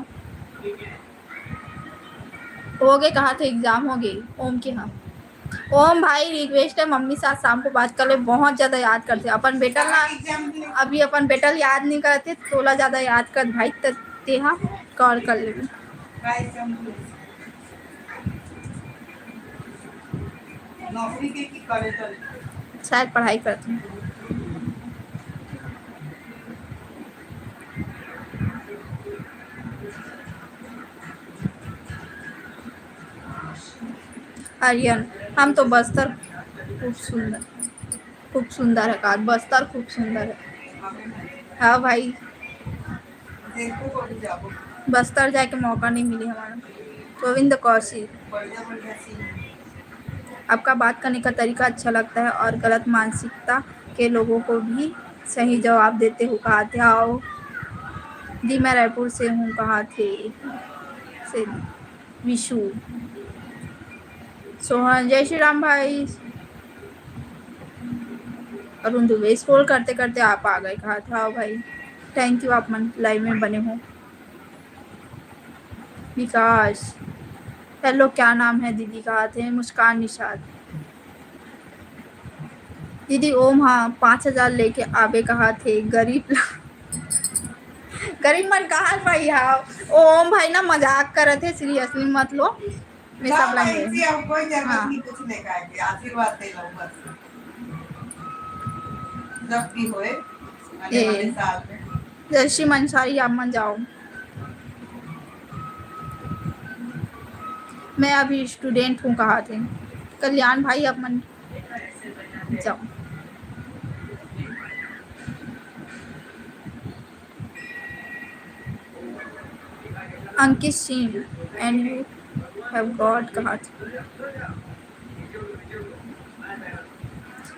हो गए कहा थे, एग्जाम हो गए ओम के। हाँ ओम भाई, रिक्वेस्ट है मम्मी साथ शाम को बात कर ले, बहुत ज्यादा याद करते अपन बेटा ना। अभी अपन बेटा याद नहीं करते, तोला ज्यादा याद कर भाई, त-, तेहा कॉल कर ले। नौकरी के की करे चले? शायद पढ़ाई करते हैं। आर्यन, हम तो बस्तर खूब सुंदर, खूब सुंदर है का? बस्तर खूब सुंदर है। हाँ भाई, बस्तर जाए के मौका नहीं मिली हमारा। गोविंद कौशिक, आपका बात करने का तरीका अच्छा लगता है और गलत मानसिकता के लोगों को भी सही जवाब देते हो, कहाथे। आओ जी, मैं रायपुर से हूँ, कहाथे से विशु। सोहन, जय श्री राम भाई। अरुण दुबे, स्क्रॉल करते करते आप आ गए, कहाथे। आओ भाई, थैंक यू, आप मन लाइव में बने हो। विकास, हेलो, क्या नाम है दीदी, कहाथे। मुस्कान निषाद, दीदी ओम हा पाँच हजार लेके आबे, कहाथे। गरीब ला गरीब मन कहाँ पाई हा। ओ ओम भाई ना मजाक करत हे, सीरियसली मत लो। मैं सब लाइन में। जी, अब कोई जरूरत हाँ। नहीं पूछने का है, आशीर्वाद दे लो बस। जब भी होए, आने ए। वाले साल में। जय श्री मंसारी, आप मन जाओ। मैं अभी स्टूडेंट हूँ, कहाथे। कल्याण भाई, आप मन जाओ। Ankit Singh, and you have got, कहाथे।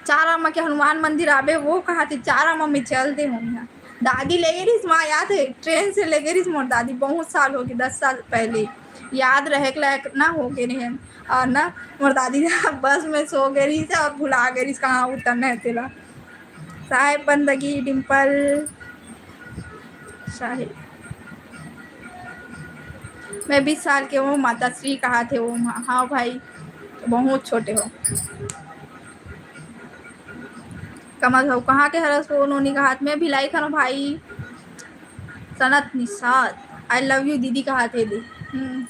Charama के हनुमान मंदिर आबे, वो कहाथे। चारामा में चलते हो यहाँ। दादी लेगे रहिस माँ, याद है, ट्रेन से लेगे रहिस मोर दादी, बहुत साल हो गए, दस साल पहले। याद रहे के लायक ना हो गए रहे। और ना, मोर दादी बस में सो गए रहिस और भुला गए रहिस कहाँ उतरना है तेला। साहेब बंदगी, डिम्पल साहेब। मैं बीस साल के हूँ, माता श्री कहाथे। वो मा-, हाँ भाई, बहुत छोटे हो। कमल हो, कहाँ के हरस हो? नोनी कहाथे, मैं भिलाई के हूँ भाई। Sanat Nishad, I love you दीदी, कहाथे दी। हम्म।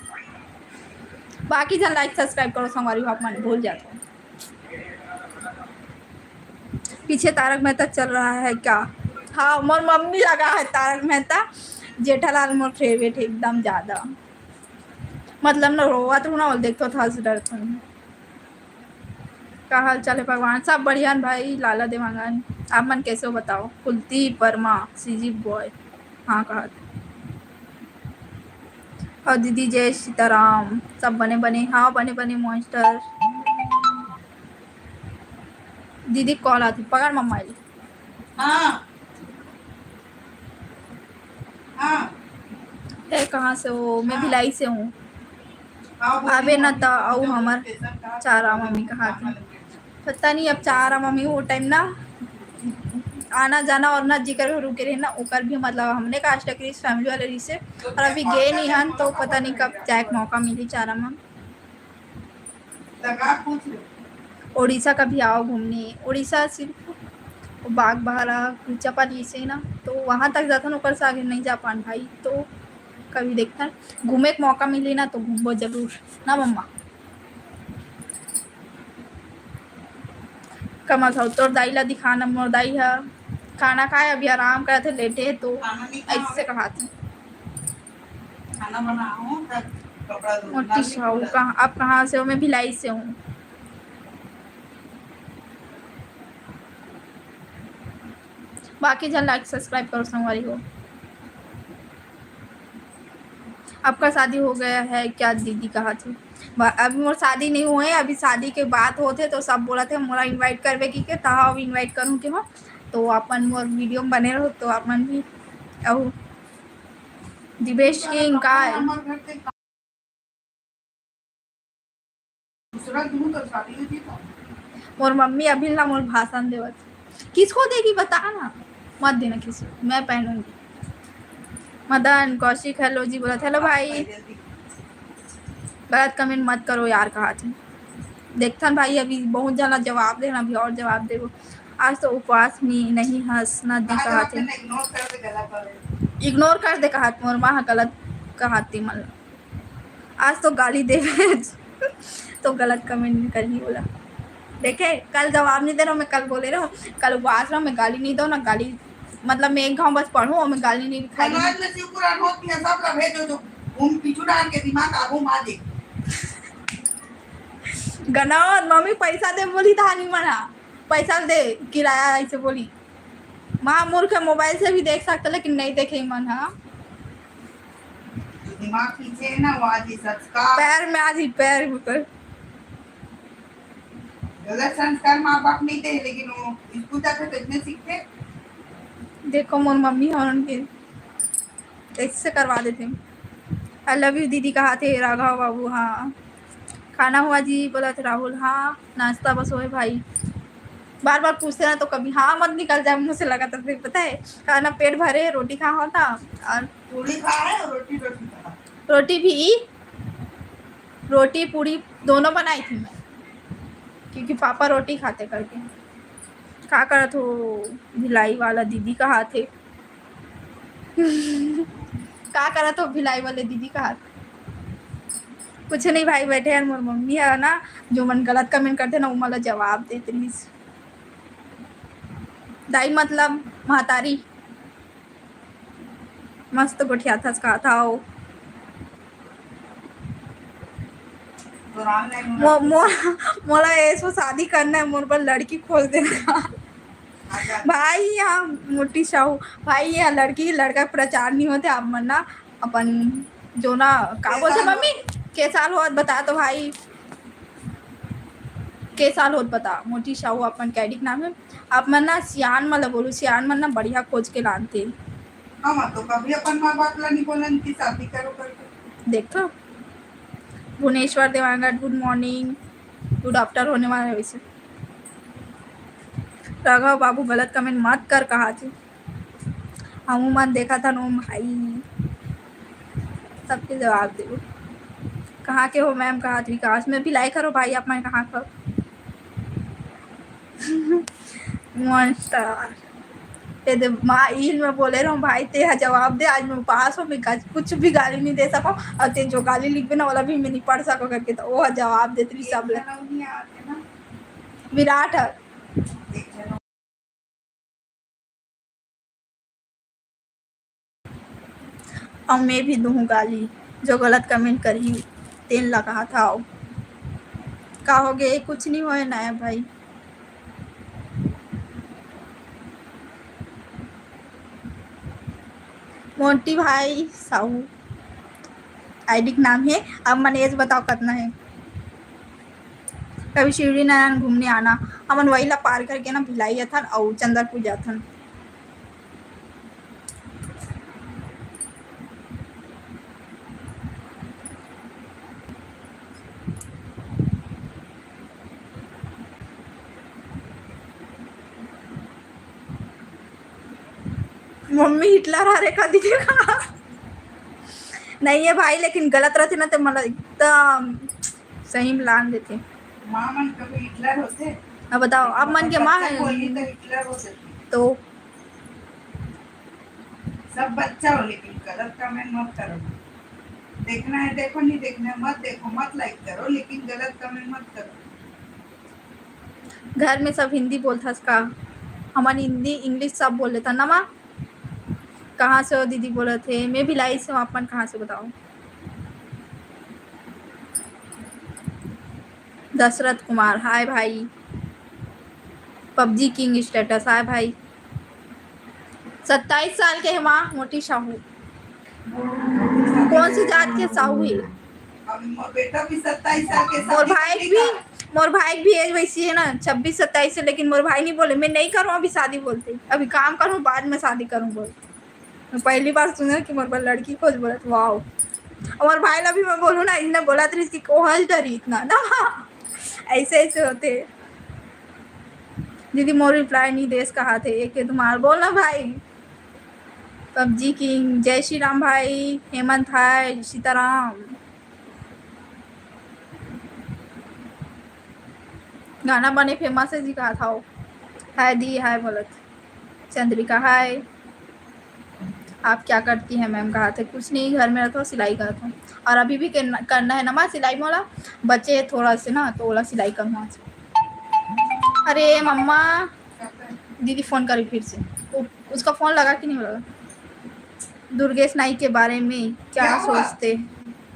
बाकी जन लाइक सब्सक्राइब करो संगवारी हो, आप मन भूल जाते हो। पीछे तारक मेहता चल रहा है क्या? हाँ, मोर मम्मी लगा है तारक मेहता। जेठालाल मोर फेवरेट है एकदम ज्यादा। मतलब ना रोवत रहूँ ना, और देखत हंस डरत हूँ। का हाल चाल है भगवान? सब बढ़िया न भाई। लाला देवांगन, आप मन कैसे हो बताओ? कुलदीप वर्मा, सीजी बॉय, हाँ कहा। और दीदी जय सीताराम, सब बने बने? हाँ बने बने मॉन्स्टर। दीदी कॉल आती, पकड़ मम्मा जी। हाँ। हाँ। ए, कहाँ से हो? मैं हाँ। भिलाई से हूँ। हाँ, बोलिए आबे ना मम्मी, त अउ हमर स्टेशन का चारा मम्मी कहाँ थे? पता नहीं, अब चारा मम्मी वो टाइम ना आना जाना और ना जिकर घर रुके रहे ना, ओकर भी मतलब हमने का अष्टक्रिश फैमिली वाले रही से, और अभी गए नहीं हन, तो पता नहीं कब जाए के मौका मिली चारा मम्मी। लगा कुछ। उड़ीसा कभी आओ घूमने। उड़ीसा सिर्फ बाग बहरा, कुचापन इसे ना, तो वहाँ तक जाथन, ओकर से आगे नहीं जा पान भाई। तो कभी देखथन, घूमे के मौका मिली ना तो घूमबो जरूर ना मम्मा। कमल हो तोर दाई ला दिखाना, मोर दाई ह खाना खाए अभी आराम करत हे, लेटे हे, तो खाना नहीं खाओगे? ऐसे कहाथे। खाना बनाओ, तब कपड़ा धो, मोटी नल साहू निकल। कहाँ, आप कहाँ से हो? मैं भिलाई से हूँ। बाकी जन लाइक सब्सक्राइब करो संगवारी हो। आपका शादी हो गया है क्या दीदी कहाथे? बा-, अभी मोर शादी नहीं हुए, अभी शादी के बात होथे तो सब बोलथे मोला इनवाइट करबे कि के, तहाँ अब इनवाइट करूँ के हो, तो आप मन मोर वीडियो में बने रहो तो आप मन भी। अउ दिवेश किंग का दूसरा दूँ तो शादी हो जी तो। मोर मम्मी अभी ना मोर भाषण देवत। किसको देगी बता ना, मत देना किसी को, मैं पहनूंगी। मदन कौशिक हेलो जी बोलत, हेलो भाई। गलत कमेंट मत करो यार, कहाथे। देखथन भाई, अभी बहुत जना जवाब देना, अभी और जवाब देबो। आज तो उपवास नहीं, नहीं हंसना दी कहाथे। इग्नोर कर दे कहाथे, मोर माँ ह गलत कहाथे मन ला। आज तो गाली देवे तो गलत कमेंट निकलही बोला। देखे, कल जवाब नहीं दे रहा हूँ मैं, कल बोले रहो, कल उपवास रहो, मैं गाली नहीं दो ना, गाली मतलब मैं एक घाव बस पढ़ूँ और मैं गाली नहीं खाई। समाज में शिव पुराण होती है, सब का भेजो जो घूम पीछू डाल के दिमाग आगू मार दे। गनौत मम्मी पैसा दे बोली धानी मना, पैसा दे किराया ऐसे बोली। माँ मूर्ख मोबाइल से भी देख सकता लेकिन नहीं देखे मन। हाँ दिमाग पीछे है ना, वो आज ही सच का। पैर में आज ही पैर ऊपर। गलत संस्कार माँ बाप नहीं दे, लेकिन वो स्कूल जाते तो इतने सीखते। देखो, मोर मम्मी ह उनके ऐसे करवा देते। I love you दीदी कहा थे राघव बाबू। हाँ, खाना हुआ जी बोला थे राहुल। हाँ, नाश्ता बस होए भाई। बार बार पूछते ना तो कभी हाँ मत निकल जाए मुंह से, लगा तो फिर पता है खाना पेट भरे, रोटी खा होता और पूरी खा है और रोटी, रोटी खा। रोटी भी, रोटी पूरी दोनों बनाई थी मैं, क्योंकि पापा रोटी खाते करके। का करत हो भिलाई वाला दीदी कहा थे? का करत हो भिलाई वाले दीदी कहा थे? कुछ नहीं भाई, बैठे हैं। मोर मम्मी है ना, जो मन गलत कमेंट करते ना, वो मला जवाब देते रहिस। दाई मतलब महतारी। मस्त गोठियाथस का था वो। मो-, मो-, मोला ऐसो शादी करना है, मोर बर लड़की खोज देना। भाई, यहाँ मोटी साहू, भाई, यहाँ लड़की लड़का प्रचार नहीं होते। आप मन ना अपन जो ना का बोलते मम्मी, के साल होत बता तो भाई, के साल होत बता। मोटी साहू अपन कैडी के नाम है। आप मन ना सियान मन ला बोलू, सियान मन ना बढ़िया खोज के लानते। हम तो कभी अपन माँ बाप ला नहीं बोलन कि शादी करो करके। देखो, Bhubaneswar Dewangan, good morning, good after होने वाला है वैसे। राघव बाबू गलत कमेंट मत कर कहा थी। हमू मन देखा था नो भाई, सबके जवाब देबो। कहाँ के हो मैम? कहा थी विकास में भी लाइक करो भाई, आप मैं कहाँ का मॉन्स्टर। ये दे माँ ईल में बोले रहो भाई, ते हा जवाब दे, आज मैं उपास हूँ, मैं कुछ भी गाली नहीं दे सको, और ते जो गाली लिखबे ना, वाला भी मैं नहीं पढ़ सको करके, तो वो जवाब देते रही सब ले। विराट है। अउ मैं भी दूहूँ गाली, जो गलत कमेंट करही, तेन ला कहा था। का हो गए? कुछ नहीं होए ना है भाई। मोंटी भाई साहू आईडी के नाम है। अब मन एज बताओ कितना है। कभी शिवरी नारायण घूमने आना, हमन वही ला पार करके ना भिलाई जाथन अउ चंदरपुर जाथन। मम्मी हिटलर हरे का दीदी का। नहीं है भाई, लेकिन गलत रहते ना तो मतलब एकदम सही में लान देते। माँ मन कभी हिटलर होते। अब बताओ, अब मन के माँ है। तो हिटलर हो सकती। तो सब बच्चा हो, लेकिन गलत कमेंट मत करो। देखना है देखो, नहीं देखना है मत देखो, मत लाइक करो, लेकिन गलत कमेंट मत करो। घर में सब हिंदी बोलथस का? हमन हिंदी, इंग्लिश सब बोल लेथन ना माँ। कहाँ से हो दीदी बोलत हे? मैं भिलाई से हूँ, आप मन कहाँ से बताओ? दशरथ कुमार, हाय भाई। पबजी किंग स्टेटस, हाय भाई। सत्ताईस साल के हे माँ, मोटी साहू। कौन सी जात के साहू है? अब मोर बेटा भी सत्ताईस साल के, मोर भाई भी, मोर भाई भी एज वैसी है ना, छब्बीस सत्ताईस है, लेकिन मोर भाई नहीं बोले, मैं नहीं करूँ अभी शादी बोलते, अभी काम करूँ, बाद में शादी करूँ बोलते। मैं पहली बार सुना कि मोर बर लड़की खोज बोलत, वाओ। और भाई ला भी मैं बोलूँ ना, इन्हें बोला तो इसकी कोहल डरी इतना ना। ऐसे ऐसे होते। दीदी मोर रिप्लाई नहीं देस कहा थे, एक के तुम्हार बोल ना भाई। पबजी किंग, जय श्री राम भाई, हेमंत हाय, सीताराम। गाना बने फेमस है जी, कहा था वो। हाय दी, हाय बोलत। चंद्रिका, हाय। आप क्या करती हैं मैम? कहा थे, कुछ नहीं, घर में रहता हूँ, सिलाई करता हूँ। और अभी भी करना, करना है ना माँ सिलाई मोला, बचे है थोड़ा से ना, तो ओला सिलाई करूँ आज। अरे मम्मा, दीदी फोन करी फिर से। उ-, उसका फोन लगा कि नहीं लगा? दुर्गेश नाई के बारे में क्या क्या हुआ? सोचते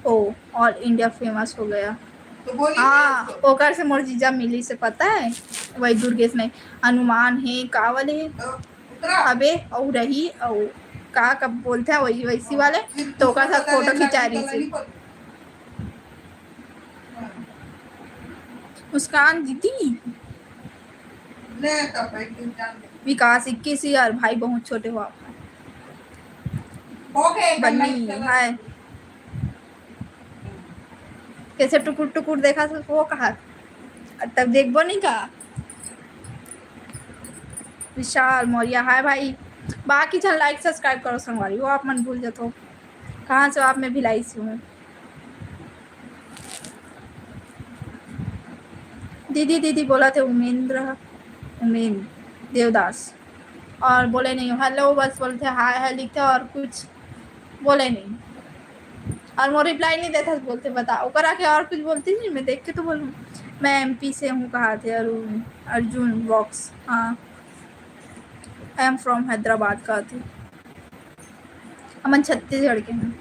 हो? ऑल इंडिया फेमस हो गया। तो बोली हाँ, उसको। ओकर से मोर जीजा मिली से पता है, वही दुर्गेश नाई। अनुमान है का वाले है? तो उतरा। अबे अउ रही अउ का कब बोलते हैं वही वैसी वाले, फिर तो ओकर साथ फोटो खिंचा रही थी। मुस्कान दीदी, विकास इक्कीस ईयर, भाई बहुत छोटे हो आप। बन्नी, हाय। कैसे टुकुर टुकुर देखा से वो कहा? तब देखबो नहीं का? विशाल मौर्य, हाय भाई। बाकी झन like subscribe करो संगवारी, वो आप मन भूल जातो। कहाँ से हो आप? मैं भिलाई से हूँ। दीदी, दीदी बोला थे उमेंद्र, उमेंद्र देवदास, और बोले नहीं। हेलो बस बोलते, हाय है लिखते, और कुछ बोले नहीं, और मोर रिप्लाई नहीं देता बोलते। बता, ओकरा के और कुछ बोलती नहीं, मैं देख के तो बोलूँ। मैं एमपी से हूँ कहा थे, अरुण, अर्जुन बॉक्स, हाँ, I am from हैदराबाद कहा थे। हमन छत्तीसगढ़ के हैं।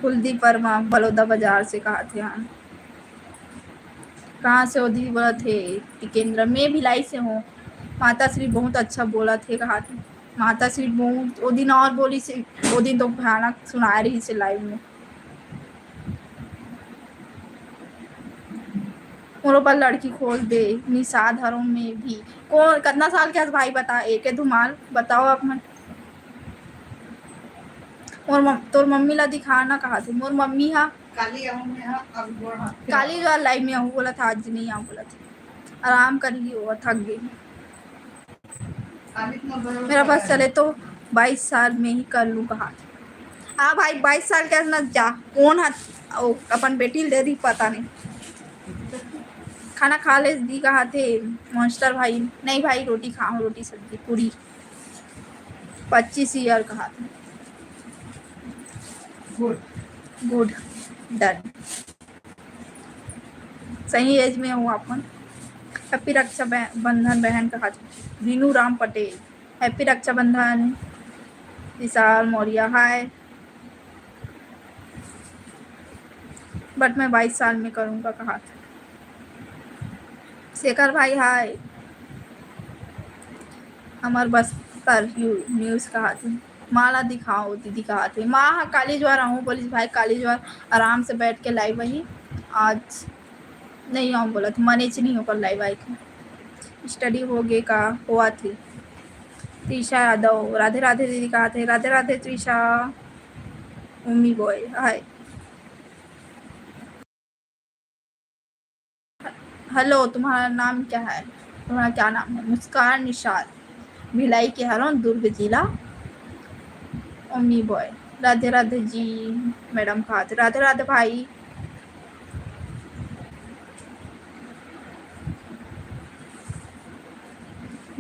कुलदीप वर्मा बलौदा बाजार से कहा थे, हाँ। कहाँ से हो दीदी? बोला थे टिकेंद्र, मैं भिलाई से हूँ। माता श्री बहुत अच्छा बोला थे कहा थे। माता श्री बहुत, वो दिन और बोली से, वो दिन तो भयानक सुना रही से लाइव में। मोरो बर लड़की खोज दे, निषाद हरो में भी। कौन, कितना साल के हस भाई? बता, एक धुमाल बताओ आप मन। मोर मम-, तोर मम्मी ला दिखा ना कहा थे। मोर मम्मी हा काली आऊँ मैं हा, अब गोड़ हाथ पे काली जो लाइव में आऊँ बोला था, आज नहीं आऊँ बोला था। आराम कर ली, वो थक गई। मेरा बस चले तो बाईस साल में ही कर लूँ कहा। हाँ भाई, बाईस साल के ना जा, कौन हा, ओ, अपन बेटी ले रही पता नहीं। खाना खा ले दी कहा थे मॉन्स्टर भाई। नहीं भाई, रोटी खाऊँ, रोटी सब्जी पूरी। पच्चीस ईयर कहा थे। गुड। गुड, डन। सही एज में हूँ अपन। हैप्पी रक्षा बंधन बहन कहा थे। वीनू राम पटेल, हैप्पी रक्षाबंधन। विशाल मौर्य, हाय। बट मैं बाईस साल में करूँगा कहा थे। शेखर भाई, हाय। हमर बस्तर यू न्यूज़ कहा थे। माँ ला दिखाओ दीदी कहा थे। माँ हा काली जुआर आहूँ बोलिस भाई, काली जुआर आराम से बैठ के लाइव आही। आज नहीं आऊँ बोलत, मनेच नहीं ओकर लाइव आए के। स्टडी हो गे का? होवत हे। त्रिशा यादव, राधे राधे दीदी कहा थे। राधे राधे त्रिशा। उम्मी बॉय, हाय। हेलो, तुम्हारा नाम क्या है? तुम्हारा क्या नाम है? मुस्कान निषाद, भिलाई के हरों, दुर्ग जिला। ओमी बॉय, राधे राधे जी। मैडम कहा थे, राधे राधे भाई।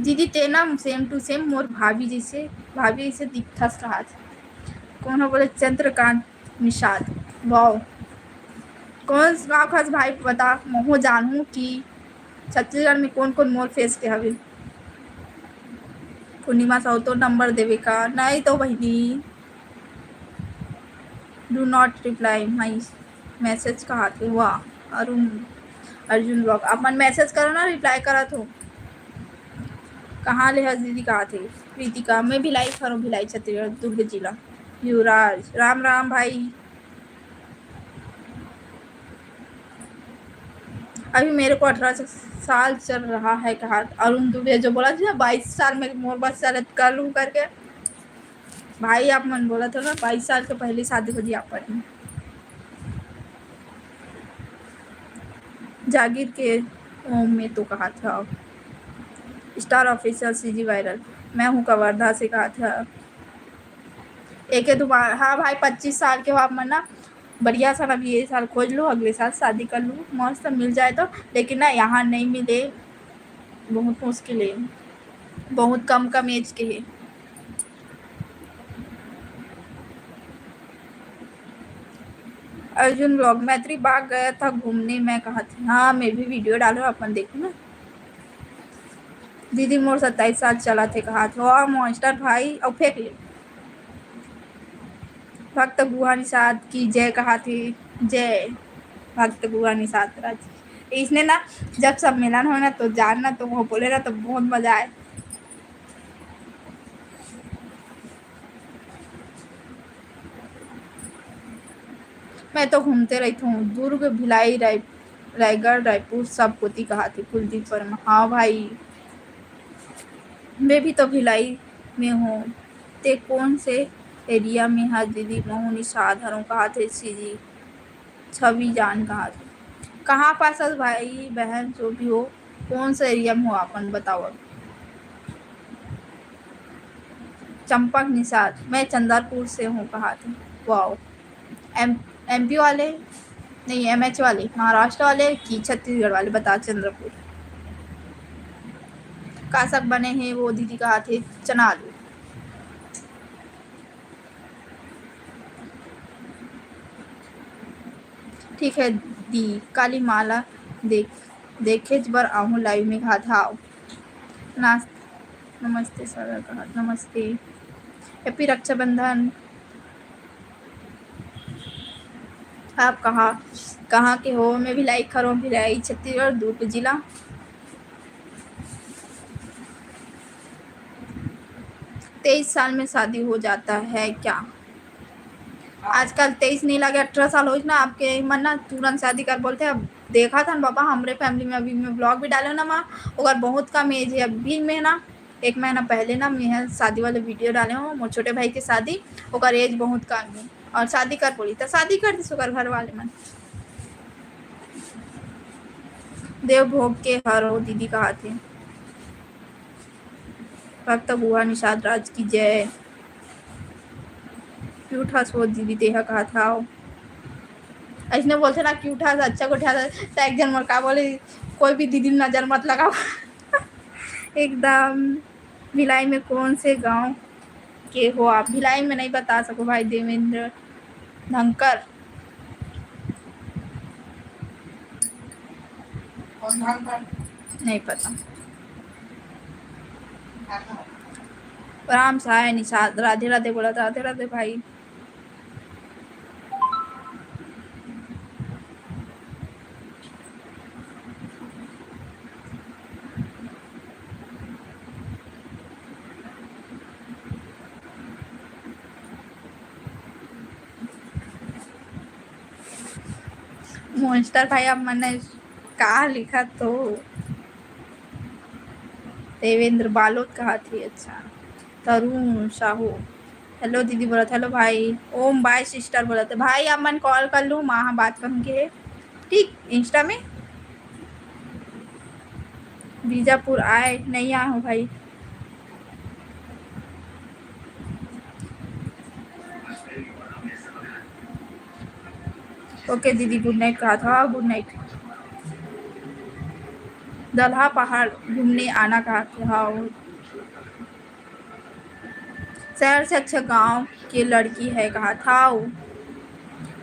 दीदी, तेना same to same मोर भाभी जैसे, भाभी जैसे दिखथस कहा थे। कौन हो बोले? चंद्रकांत निषाद। वाओ, कौन गाँव खास भाई बता, महूँ जानहूँ कि छत्तीसगढ़ में कौन कौन मोर फेस के हवे। पूर्णिमा साहू, तो नंबर देवे का? नहीं तो बहिनी, do not reply my message कहा थे। वाह, अरुण, अर्जुन ब्लॉग, आप मन मैसेज करो ना, रिप्लाई करत हो। कहाँ ले हस दीदी कहा थे? प्रीतिका, मैं भिलाई खरो, भिलाई छत्तीसगढ़, दुर्ग जिला। युवराज, राम राम भाई। अभी मेरे को अठारह साल चल रहा है कहा अरुण दुबे जो बोला था बाईस साल में मोर बस चलत कर लूँ करके। भाई आप मन बोला था ना बाईस साल के पहले शादी हो जी आप पर। जागीर के ओम में तो कहा था स्टार ऑफिशियल सीजी वायरल। मैं हूँ कवर्धा से कहा था। एक है तुम्हारा, हाँ भाई, पच्चीस साल के हो आप मन ना, बढ़िया सा ना भी ये साल खोज लो, अगले साल शादी कर लो, मस्त मिल जाए तो। लेकिन ना यहाँ नहीं मिले, बहुत मुश्किल है, बहुत कम कम एज के है। अर्जुन ब्लॉग, मैत्री बाग गया था घूमने, मैं कहा थी, हाँ मैं भी वीडियो डालो, अपन देखो ना। दीदी मोर सत्ताईस साल चला थे कहा थे, वाह मॉन्स्टर भाई, अब फेंक ले। भक्त गुहा निषाद की जय कहा थे, जय भक्त गुहा निषाद राज। इसने ना जब सम्मेलन हो ना तो जान ना तो वो बोले ना तो बहुत मजा आए। मैं तो घूमते रहती हूँ दुर्ग भिलाई राय रायगढ़, रायपुर, सब कोती कहाथे। कुलदीप वर्मा, हाँ भाई, मैं भी तो भिलाई में हूँ। ते कौन से एरिया में हस दीदी? महू निषाद हरव कहाथे। सीजी छवि जान कहाथे। कहाँ पास हस भाई, बहन, जो भी हो, कौन से एरिया में हो, आपन बताओ। अब चंपक निषाद, मैं चंद्रपुर से हूँ कहाथे। वाओ, एम एमपी वाले नहीं, एमएच वाले, महाराष्ट्र वाले कि छत्तीसगढ़ वाले, बता चंद्रपुर। का साग बने हे वो दीदी कहाथे? चना आलू। ठीक है दी, काली माला देख देखेच बर आहूँ लाइव में कहाथे। हाव। नास-, नमस्ते सर कहाथे, नमस्ते। हैप्पी रक्षाबंधन। आप कहाँ, कहाँ के हो? मैं भिलाई खरव, भिलाई छत्तीसगढ़, दुर्ग जिला। तेईस साल में शादी हो जाता है क्या? आजकल तेईस नहीं लगे, अठारह साल होइस ना, आपके मन ना तुरंत शादी कर बोलथे। अब देखा था ना बाबा, हमरे फैमिली में अभी मैं ब्लॉग भी डाले ना माँ, ओकर बहुत कम एज है अभी में ना, एक महीना पहले ना मैं शादी वाले वीडियो डाले हूँ, मोर छोटे भाई के शादी, ओकर एज बहुत कम है और शादी कर बोली तो शादी कर दिस ओकर घर वाले मन। देव भोग के हरो दीदी कहाथे। भक्त गुहा निषाद राज की जय। क्यूट हस वो दीदी, तेहा कहाथे। अइसने बोलथे ना, क्यूट हस, अच्छा गोठियाथे, त एक झन मोर का बोले, कोई भी दीदी नजर मत लगाओ। एकदम। भिलाई में कौन से गांव के हो आप? भिलाई में नहीं बता सको भाई देवेंद्र धनकर। कौन धनकर? नहीं पता। राम सहाय निषाद, राधे राधे बोला, राधे राधे भाई। मॉन्स्टर भाई, आप मन का लिखत हो? देवेंद्र बालोद कहाथे, अच्छा। तरुण साहू, हेलो दीदी बोलत, हेलो भाई। ओम बाय सिस्टर बोलत, भाई आप मन कॉल कर लू, माँ बात करहूँ के हे, ठीक, इंस्टा में। बीजापुर आए नहीं आए हो भाई। ओके दीदी, गुड नाइट कहाथे, गुड नाइट। दलहा पहाड़ घूमने आना कहाथे, हाँ। शहर से अच्छा गांव के लड़की है कहाथे,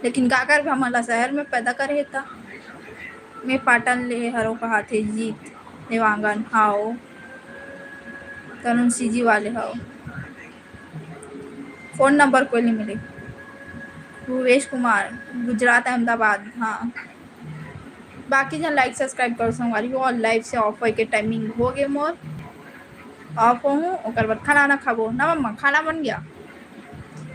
लेकिन का करबे, हमन ला शहर में पैदा करे हे त। मैं पाटन ले हरव कहाथे जीत देवांगन, हाव। तरुण सीजी वाले हव। फोन नंबर कोई नहीं मिले। भूवेश कुमार, गुजरात, अहमदाबाद, हाँ। बाकी झन लाइक सब्सक्राइब करो संगवारी हो, और लाइव से ऑफ होए के टाइमिंग हो गे मोर, ऑफ होहूँ, ओकर बाद खाना वाना खाबो ना मम्मा। खाना बन गया,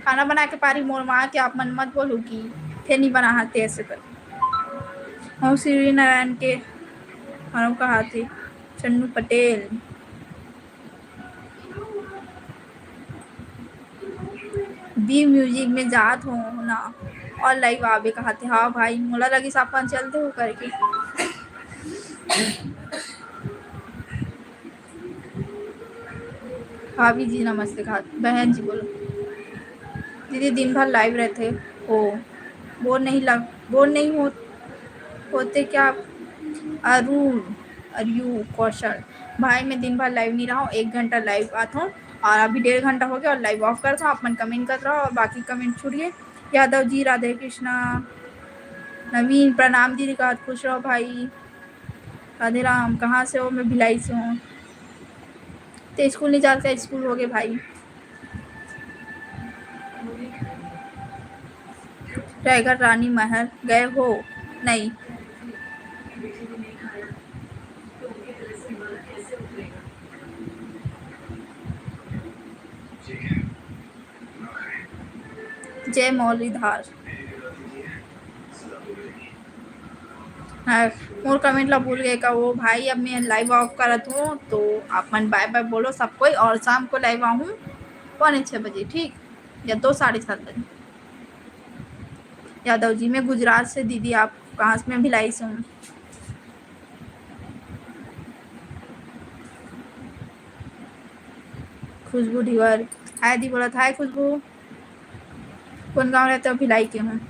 खाना बना के पारी मोर माँ के आप मन मत बोलू कि फेर नहीं बना हाथे ऐसे कर। हम श्री नारायण के हरव कहाथे चन्नू पटेल। बी म्यूजिक में जात हो ना, और लाइव आबे कहाथे। हाँ भाई, मोला लगिस अपन चलते हो करके। भाभी जी नमस्ते कहाथे, बहन जी बोलो। दीदी दिन भर लाइव रहते हो, बोर नहीं लग, बोर नहीं हो, होते क्या? अरुण, अरयू, कौशल, भाई मैं दिन भर लाइव नहीं रहा हूँ, एक घंटा लाइव आता हूँ और अभी डेढ़ घंटा हो गया और लाइव ऑफ करता हूँ। आप मन कमेंट करत रहो और बाकी कमेंट छोड़िए। यादव जी, राधे कृष्णा। नवीन, प्रणाम दीदी कहाथे, खुश रहो भाई। राधे राम, कहाँ से हो? मैं भिलाई से हूँ। ते स्कूल नहीं जाते, स्कूल हो गए भाई। रायगढ़ रानी महल गए हो? नहीं। जय मौलीधार। हाँ, मोर comment ला भूल गए का वो भाई। अब मैं live off करत हूँ, तो आप मन bye bye बोलो सब कोई, और शाम को live आहूँ पौने छः बजे, ठीक, या तो साढ़े सात बजे। यादव जी, मैं गुजरात से दीदी, आप कहाँ से? मैं भिलाई से हूँ। खुशबू ढिवर, हाय दी बोलत, हाय खुशबू। कोन गाँव रहते हो? भिलाई के हूँ।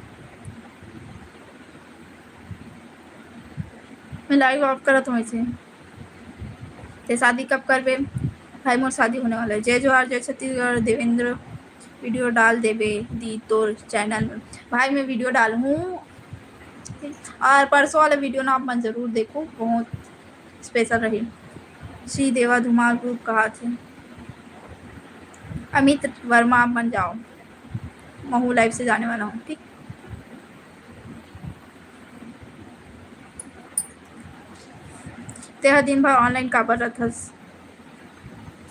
मैं live off करत हूँ ऐसे। ते शादी कब करबे? भाई, मोर शादी होने वाला है। जय जोहार, जय छत्तीसगढ़। देवेंद्र, video डाल देबे दी तोर channel में। भाई, मैं video डालहूँ, और परसों वाला video ना आप मन जरूर देखो, बहुत special रही। श्री देवा धुमाल group कहा थे। अमित वर्मा, आप मन जाओ, महू live से जाने वाला हूँ, ठीक। तेहा दिन भर online काबर रथस?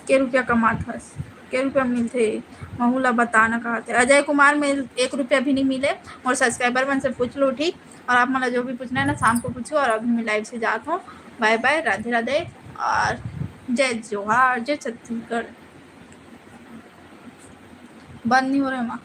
के रुपया कमात हस? के रुपया मिलथे? महू ला बताना कहाथे। अजय कुमार, में एक रुपया भी नहीं मिले। और subscriber मन से पूछ लो, ठीक? और आप मन ला जो भी पूछना है ना, शाम को पूछो। और अभी मैं live से जात हूँ। Bye bye, राधे राधे और जय जोहार, जय छत्तीसगढ़। बंद नहीं हो रहा है माँ।